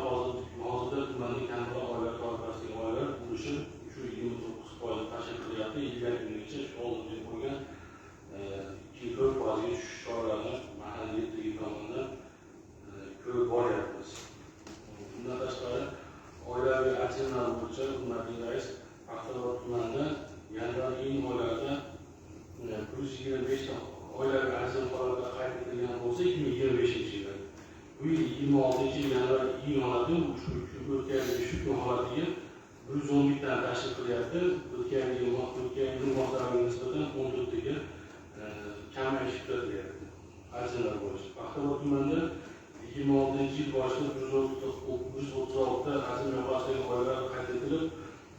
S6: hozirda tumanda kambag'al oilalar toifasidagi oilalar ulushi 3,29 foiz tashkil qilyapti. Yil yakunigacha shu oldinga qo'ygan 2,4 foizga tushish choralarini mahalliy yetiligi tomonidan ko'rib boryapmiz. Bundan tashqari, oilaviy ajrimlar bo'yicha, hurmatli rais, Paxtaobod tumanida yanvar iyun oylarida 125 ta oilaviy ajrim holatlari qayd etilgan bo'lsa, 2025 yilda, bu yil 26 yanvar iyun holati shu o'tgan yilgi shu kun holatiga 111 tani tashkil qilyapti. O'tgan yil moslariga nisbatan 14 taga kamayish kuzatilyapti ajrimlar bo'yicha. Paxtaobod tumanida 26 yil boshida 136 ta ajrim yoqasidagi oilalar qayd etilib,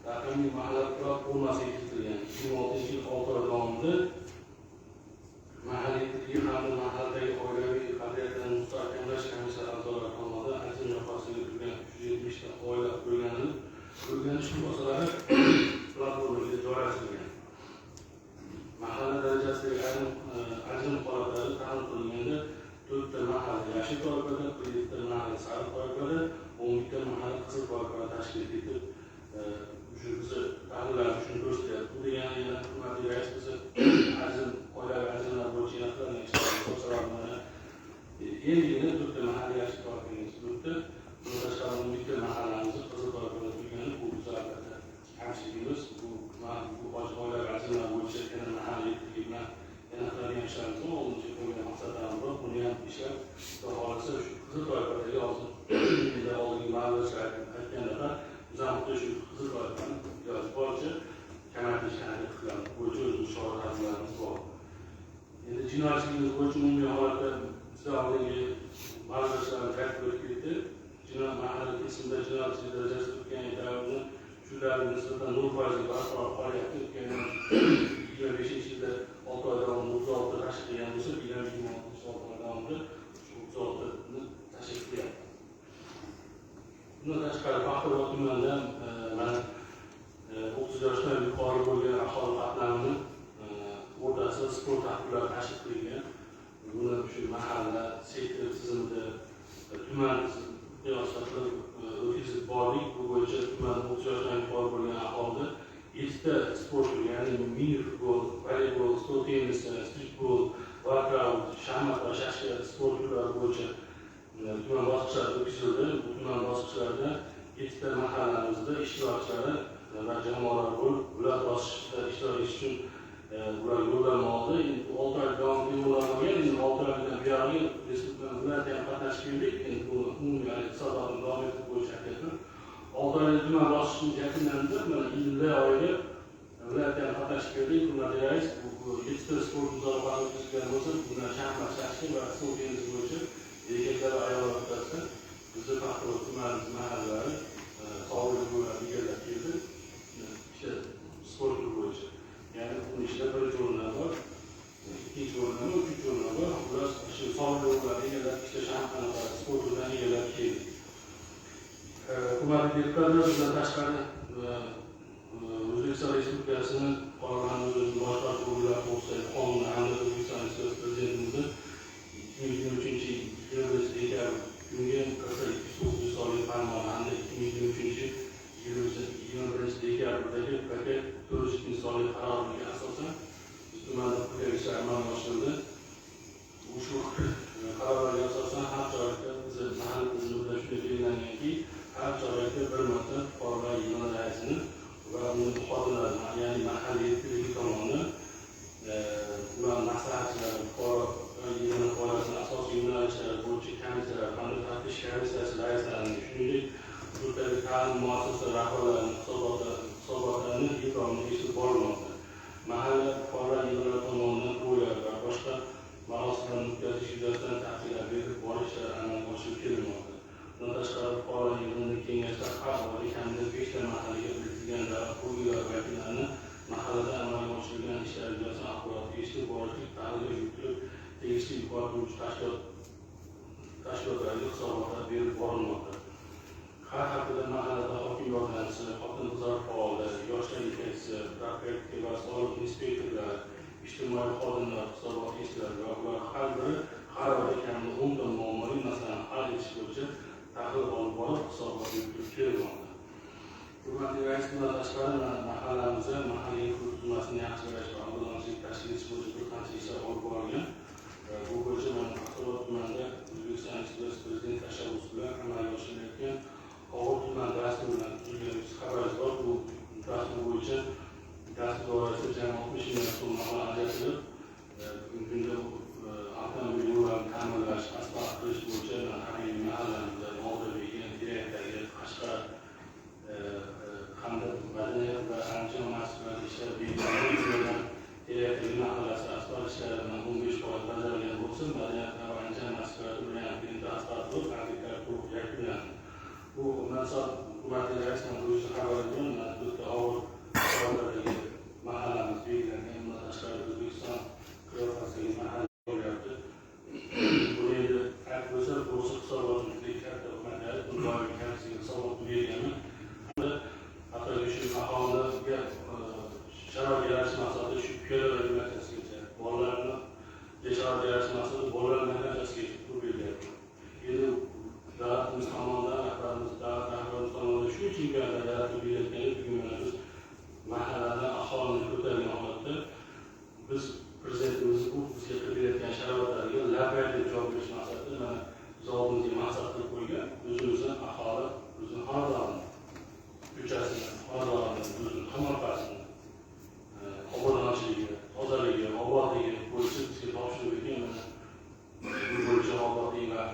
S6: raqamli mahalla platformasiga kiritilgan. 26 yil 6 oy davomida mahalliy yetiligi hamda mahalladagi oilaviy qadriyatlarni mustahkamlash komissiyasi a'zolari tomonidan ajrim yoqasiga turgan 370 ta oila o'rganilib, o'rganish xulosalari platformaga joylashtirilgan. Mahalla darajasidagi ayrim ajrim holatlari tahlil qilinganda, to'rtta mahalla yashil toifada, 47 ta mahalla sariq toifada, 11 ta mahalla qizil toifada tashkil etib, shu bizni tahlillar shuni ko'rsatyapti. Bu degani yana, hurmatli rais, bizni ajrim oilaviy ajrimlar bo'yicha yana qilingan ishlar mana endigina to'rtta mahalla yashil toifaga turibdi. Bundan tashqari, 11 ta mahallamizni qizil toifada turgani, bu biz albatta kamchiligimiz. Bu oilaviy ajrimlar bo'yicha yana mahalla yetiligi bilan yana qiladigan ishlarimiz bor, oldinga qo'ygan maqsadlarimiz bor. Buni ham ishlab, xudo xohlasa, shu qizil toifadagi hozir oldingi ma'lumotlar aytgandaqa, biz ham xuddi shu qizil toifani iloji boricha kamaytirishga harakat qilamiz. Bu bo'yicha Jinoyatchiligimiz bo'yicha umumiy holatda bizda oldingi ma'lumotlarni qayd qilib ketdi. Jinoyat mahalla kesimida jinoyatchilik darajasi o'tgan yil davrida shu davrga nisbatan 0% barqaror qolyapti. O'tgan 25-yilda 6 oy davomida 36 tashkil qilgan bo'lsa, 2026 oy davomida shu 36ni tashkil qilyapti. Bundan tashqari Paxtaobod tumanida mana 30 yoshdan yuqori bo'lgan aholi qatlamini o'rtasida sport tadbirlari tashkil qilingan. Buni shu mahalla, sektor tizimida, tuman qiyosida o'tkazib bordik. Bu bo'yicha tuman 30 yoshdan yuqori bo'lgan aholida 7 ta sport turi, ya'ni mini futbol, voleybol, stol tennisi, streetbol, workout, shaxmat va shashka sport turlari bo'yicha tuman bosqichlari o'tkazildi. Bu tuman bosqichlarida 7 ta mahallamizda ishtirokchilari va jamoalar bo'lib, viloyat bosqichida ishtirok etish uchun ular yo'llanma oldi. Endi 6 oy davomida yo'llanma olgan, endi 6 oydan buyog'iga respublikani viloyatda ham qatnashib keldik. Endi bu umumiy hisobotni davom ettirish bo'yicha aytyapman. 6 oyda tuman bosqichimiz yakunlandi. Mana iyulda oyida viloyatda ham qatnashib keldik. Hurmatli rais, bu 7 ta sport musobaqasi o'tkazilgan bo'lsa, bundan shaxmat, shashka va stol tennisi bo'yicha erkaklar va ayollar o'rtasida bizni Paxtaobod tumanimiz mahallalari sovrinli bo'lib egallab keldi. Ikkita sport turi bo'yicha. Ya'ni buni ichida birinchi o'rinlar bor, ikkinchi o'rinlar bor, uchinchi o'rinlar bor. Ular shu sovrinli o'rinlarni egallab, ikkita shaxmat sport turidan egallab keldi. Hurmatli deputatlar, bundan tashqari O'zbekiston Respublikasining fuqarolarni o'zini boshqarish organlari to'g'risidagi qonuni hamda O'zbekiston Respublikasi Prezidentimizni 2023-yil 21 dekabr kungi KS 209 sonli farmoni hamda 2023-yil 21 dekabrdagi PK 402 sonli qaroriga asosan biz tumanda quyidagi ishlar amalga oshirildi. Ushbu qarorlarga asosan har chorakda bizni mahalla tizimida shunday belgilanganki, har chorakda bir marta fuqarolar yig'ini raisini va uni xodimlarini, ya'ni mahalla yettiligi tomonidan ular maslahatchilari, fuqaro yig'ini faoliyatini asosiy yo'nalishlari bo'yicha komissiyalar hamda taftish komissiyasi raislarini, shuningdek hududdagi ta'lim muassasalari rahbarlarining hisobotlarini yil davomida eshitib borilmoqda. Mahalla fuqarolar yig'inlari tomonidan to'ylar va boshqa marosimlarni o'tkazish yuzasidan tavsiyalar berib borish ishlari amalga oshirib kelinmoqda. Bundan tashqari fuqarolar yig'inida kengashlar har oyda kamida 5 ta mahallaga biriktirilgan davlat organlari vakillarini mahallada amalga oshirilgan ishlar yuzasidan axborotga eshitib borishlik tahlil yuritilib, tegishli yuqori turuvchi tashkilotlarga hisobotlar berib borilmoqda. Har haftada mahallada hokim yordamchisi, xotin-qizlar faoli, yoshlar yetakchisi, profilaktika va soliq inspektorlari, ijtimoiy xodimlar hisobot eshitiladi va ular har biri har oyda kamida 10 ta muammoli masalani hal etish bo'yicha tahlil olib borib, hisobot yuritib kelinmoqda. Hurmatli rais, bundan tashqari mahallamizda mahalla infratuzilmasini yaxshilash va obodonchilik tashkil etish bo'yicha bir qancha ishlar olib borilgan. Bu bo'yicha mana Paxtaobod tumanida O'zbekiston Respublikasi Prezidenti tashabbusi bilan amalga oshirilayotgan Obod tuman dasturi bilan tuzilgan xabaringiz bor. Bu dastur bo'yicha dastur doirasida jami 60 milliard so'm mablag' ajratilib, bugungi kunda avtomobil yo'llarini ta'mirlash, asfalt qilish bo'yicha Habibiy mahallamizda, Nodirbek, Terakdagi, Qashqar hamda madaniyat va Andijon masjidlarida ishlar belgilangan. Terakdagi mahallasi asfalt ishlari 15% bajarilgan bo'lsa, madaniyat va Andijon masjidlarida ular birinchi asfalt bo'lib, obyektlar to'liq yakunlandi. Bu mansab hurmatli rais, man o'zi xabar beraman, mana bu yerda og'ir holatdagi mahallamiz belgilangan. Bundan tashqari O'zbekiston qiyofasidagi mahalla bo'lyapti. Buni endi aytib qo'ysa, to'g'risi hisobotni juda katta hurmatli rais, bu doimiy komissiyaga hisobotni berganman. Hattoki shu aholiga sharoit yaratish maqsadida shu piyodalar yo'lakchasigacha, bolalarni sharoit yaratish maqsadida bolalar maydonchasigacha qurib berilyapti. Endi davlatimiz tomonidan, rahbarimiz, davlat rahbarimiz tomonidan shuncha imkoniyatlar yaratib berilayotganda, bugun mana biz mahallada aholini ko'targan holatda biz prezidentimiz bu bizga qilib berayotgan sharoitlarga labbay deb javob berish maqsadida mana biz oldimizga maqsad qilib qo'ygan o'zimizni aholi, o'zini xonadonini, ko'chasini, xonadonini, o'zini tomorqasini obodonchiligi, tozaligi, obodligi bo'yicha bizga topshirib bergan mana bu bo'yicha obodlik va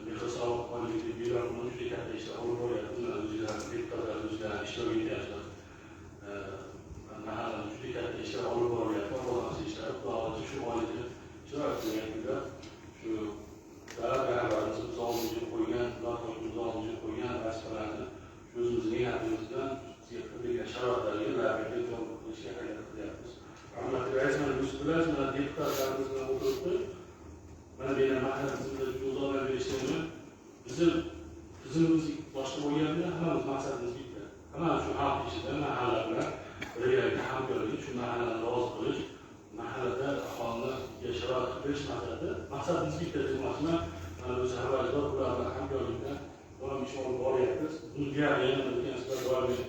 S6: mehr sovuqqonlik deb e'lon qilinib juda katta ishlar olib boryapti. Mana o'zinglar deputatlar o'zlari ishtirok etyapsizlar. Mahallada juda katta ishlar olib borilyapti. Obodonchilik ishlari. Bilasiz, mana deputatlarimiz bilan o'tiribdi. Mana bu yerda mahalla tizimida yo'ldoshlar berishganmi? Bizim tizimimiz boshqa bo'lganda hammamiz maqsadimiz bitta. Hammamiz shu xalq ichida mahalla bilan birgalikda hamkorlik, shu mahallani rozi qilish, mahallada aholini sharoit qilib berish maqsadi. Maqsadimiz bitta demoqchiman. Mana o'zi xabaringiz bor, ular bilan hamkorlikda doim ish olib boryapmiz. Bunga yana sizlar doimiy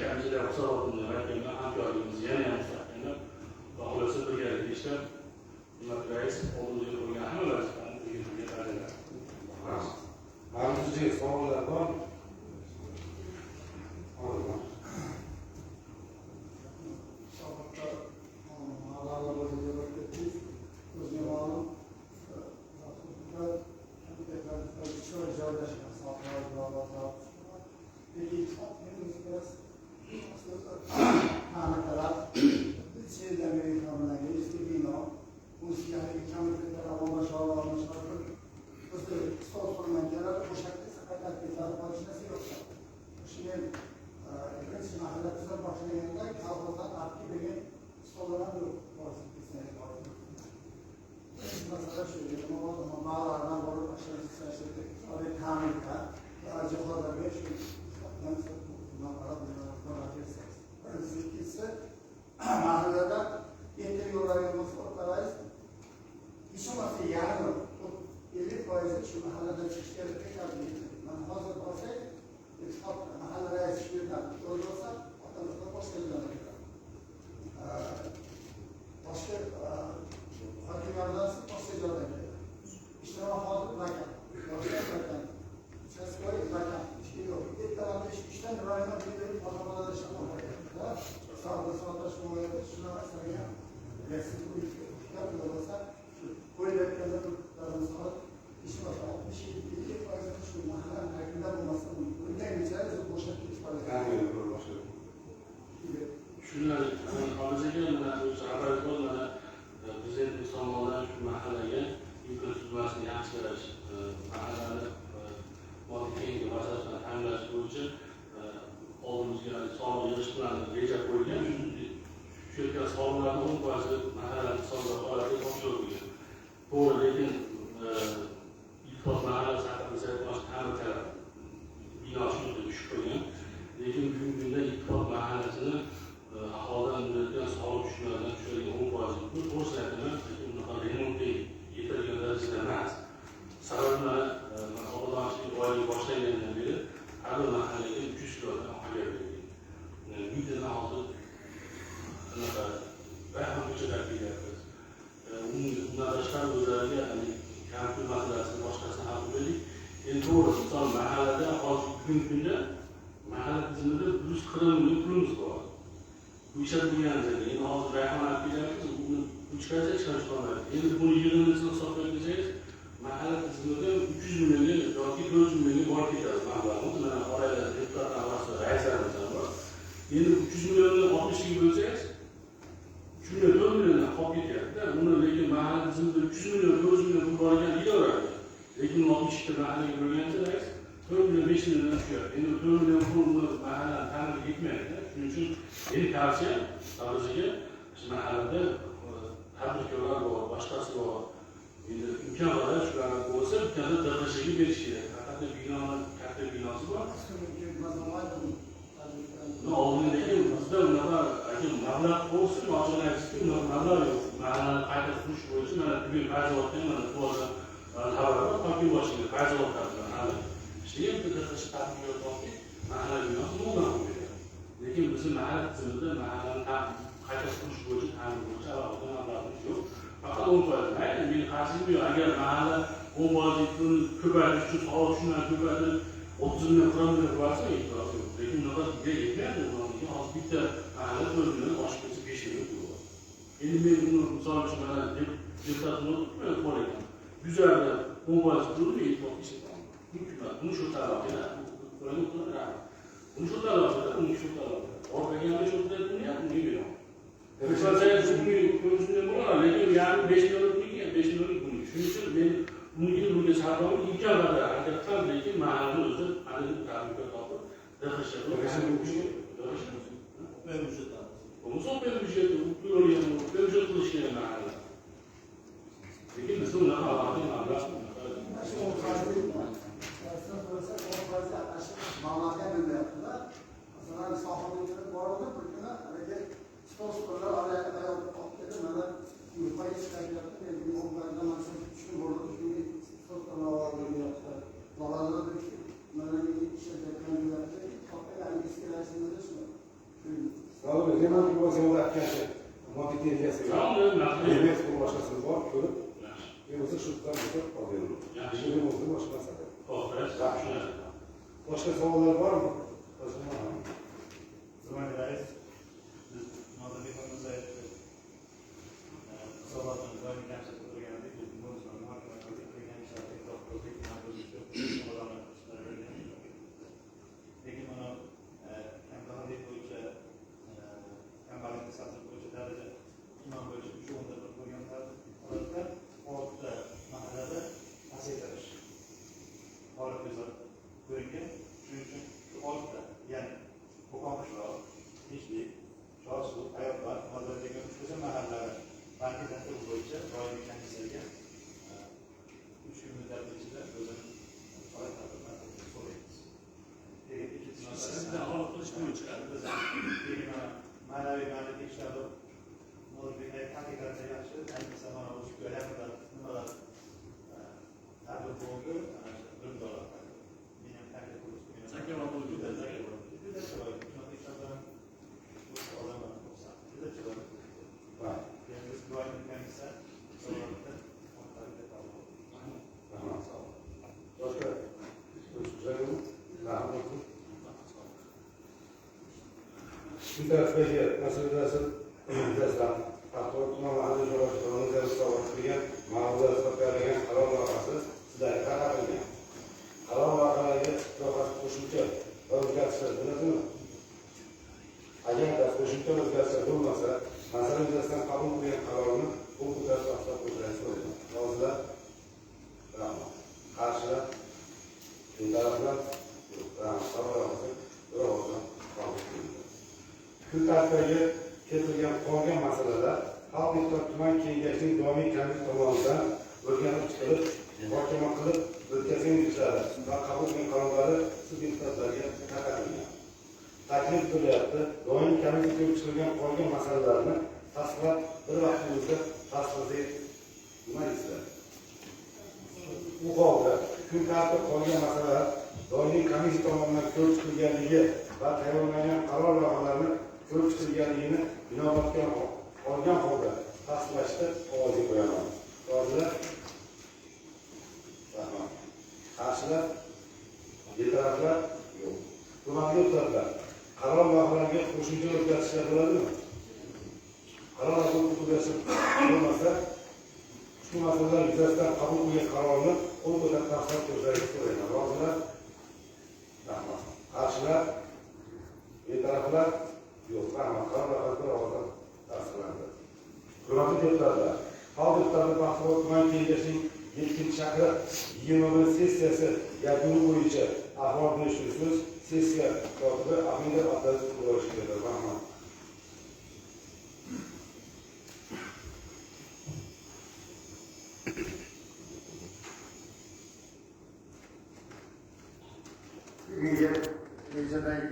S6: komissiya hisobotini aytganman, hamkorligimiz yana ham mustahkamlab, xudo xohlasa birgalikda ishlab, hurmatli rais oldimizga qo'ygan hamma vazifalarni birga bajaramiz.
S1: Mavzuga savollar bormi?
S6: Bo'lmasa olib kelib byudjet byudjet qilish kerak mahalla. Lekin bizda unaqa alohida mablag'
S4: mablag'ga bilmayaptilar. Masalan, sohilga kirib bordi, bir kuni haligi stol stollar ayol olib keldi, mana yurtga chiqaryapti, men bu tushib bo'ldi, shunga stol stollar deyapti. Bolalar mana ishlatayotgan deyapti, topgan eskilasini shu.
S1: Sağ remont bo'lsa aytgancha moddiy texnikasi yo'q. Boshqasi bor, ko'rib, bo'lsa shu yerdan bo'lsa olib beraman. Remontni boshqa masala. Boshqa savollar bormi?
S3: Hurmatli rais, biz Nodirbek Mirzayev hisobotini doimiy komissiya o'tirgandik, biz muhokama qildik, qilgan ishlarni e'tirof qildik, lekin mana kambag'allik bo'yicha, kambag'allikni saqlash bo'yicha daraja tuman bo'yicha 3.1 bo'lgan holatda 6 mahallada pasaytirish holat ko'ringan. Shuning uchun shu 6ta, ya'ni Qo'qon qishloq, Tinchlik, Chorsu, Hayotband, Nodirbek uchta mahallari bandlik tartibi bo'yicha doimiy komissiyaga 3 kun muddat ichida o'zini holat tartibini so'raymiz.
S6: Sizdan holat qilish bo'yicha
S3: keyin mana ma'naviy bandlik ishlari Nodirbek haqiqatda yaxshi, ayniqsa mana bu yaqinda nimalar tadbir bo'ldi, ana shu bilimdorlar. Men ham taklif qilishdim.
S6: Zakovat juda
S3: zakovat. Juda chiroyli. Shunaqa ishlardan odamlar xursand. Juda chiroyli. Yani biz doimiy komissiya hisobotida
S1: Rahmat. Boshqa rahmat. Kun tartibidagi masalalar yuzasidan Paxtakor tuman mahalla shurosi hisobot qilgan ma'ruza hisoblangan qaror loyihasi sizlarga tarqatilgan. Qaror loyihalariga loyihasi qo'shimcha va o'zgartishlar bo'ladimi? Agarda qo'shimcha o'zgartishlar bo'lmasa, masala yuzasidan qabul qilgan qarorni qo'l ko'tarib tasdiq qilishlarini so'rayman. Rozilar? Rahmat. Qarshilar? Betaraflar? Yo'q. Rahmat. Qaror loyihasi bir ovozdan qabul qilindi. Kun tartibidagi keltirilgan qolgan masalalar Xalq deputat tuman kengashining doimiy komissiya tomonidan o'rganib chiqilib, muhokama qilib, o'tkazgan ishlari va qabul qilgan qarorlari siz deputatlarga tarqatilgan. Taklif qilyapti, doimiy komissiya ko'rib chiqilgan qolgan masalalarni tasdiqlab bir vaqtingizda tasdiqlasak nima deysizlar? U holda kun tartibi qolgan masalalar doimiy komissiya tomonidan ko'rib chiqilganligi va tayyorlangan qaror loyihalarini ko'rib chiqilganligini inobatga olgan holda tasdiqlashda ovozga qo'yaman. Rozilar? Rahmat. Qarshilar? Betaraflar? Yo'q. Hurmatli deputatlar, qaror loyihalariga qo'shimcha o'zgartishlar bo'ladimi? Qaror o'zgartishlar bo'lmasa, ushbu masalalar yuzasidan qabul qilgan qarorni qo'l ko'tarib tasdiqlab qo'yishlaringizni so'rayman. Rozilar? Rahmat. Qarshilar? Betaraflar? Yo'q. Rahmat. Qaror loyihasi bir ovozdan tasdiqlandi. Hurmatli deputatlar, Xalq deputatlari Paxtakor tuman kengashining 7-chaqiriq 21 sessiyasi yakuni bo'yicha ahvol berish so'z sessiya kotibi Ahmedov Abdulaziz Qurbonovga beriladi. Rahmat.
S4: Bugungi rejadagi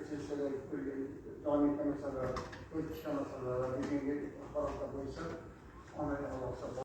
S4: sessiyadagi ko'rilgan doimiy komissiyalar, o'tgan masalalar, bugungi axborotlar bo'yicha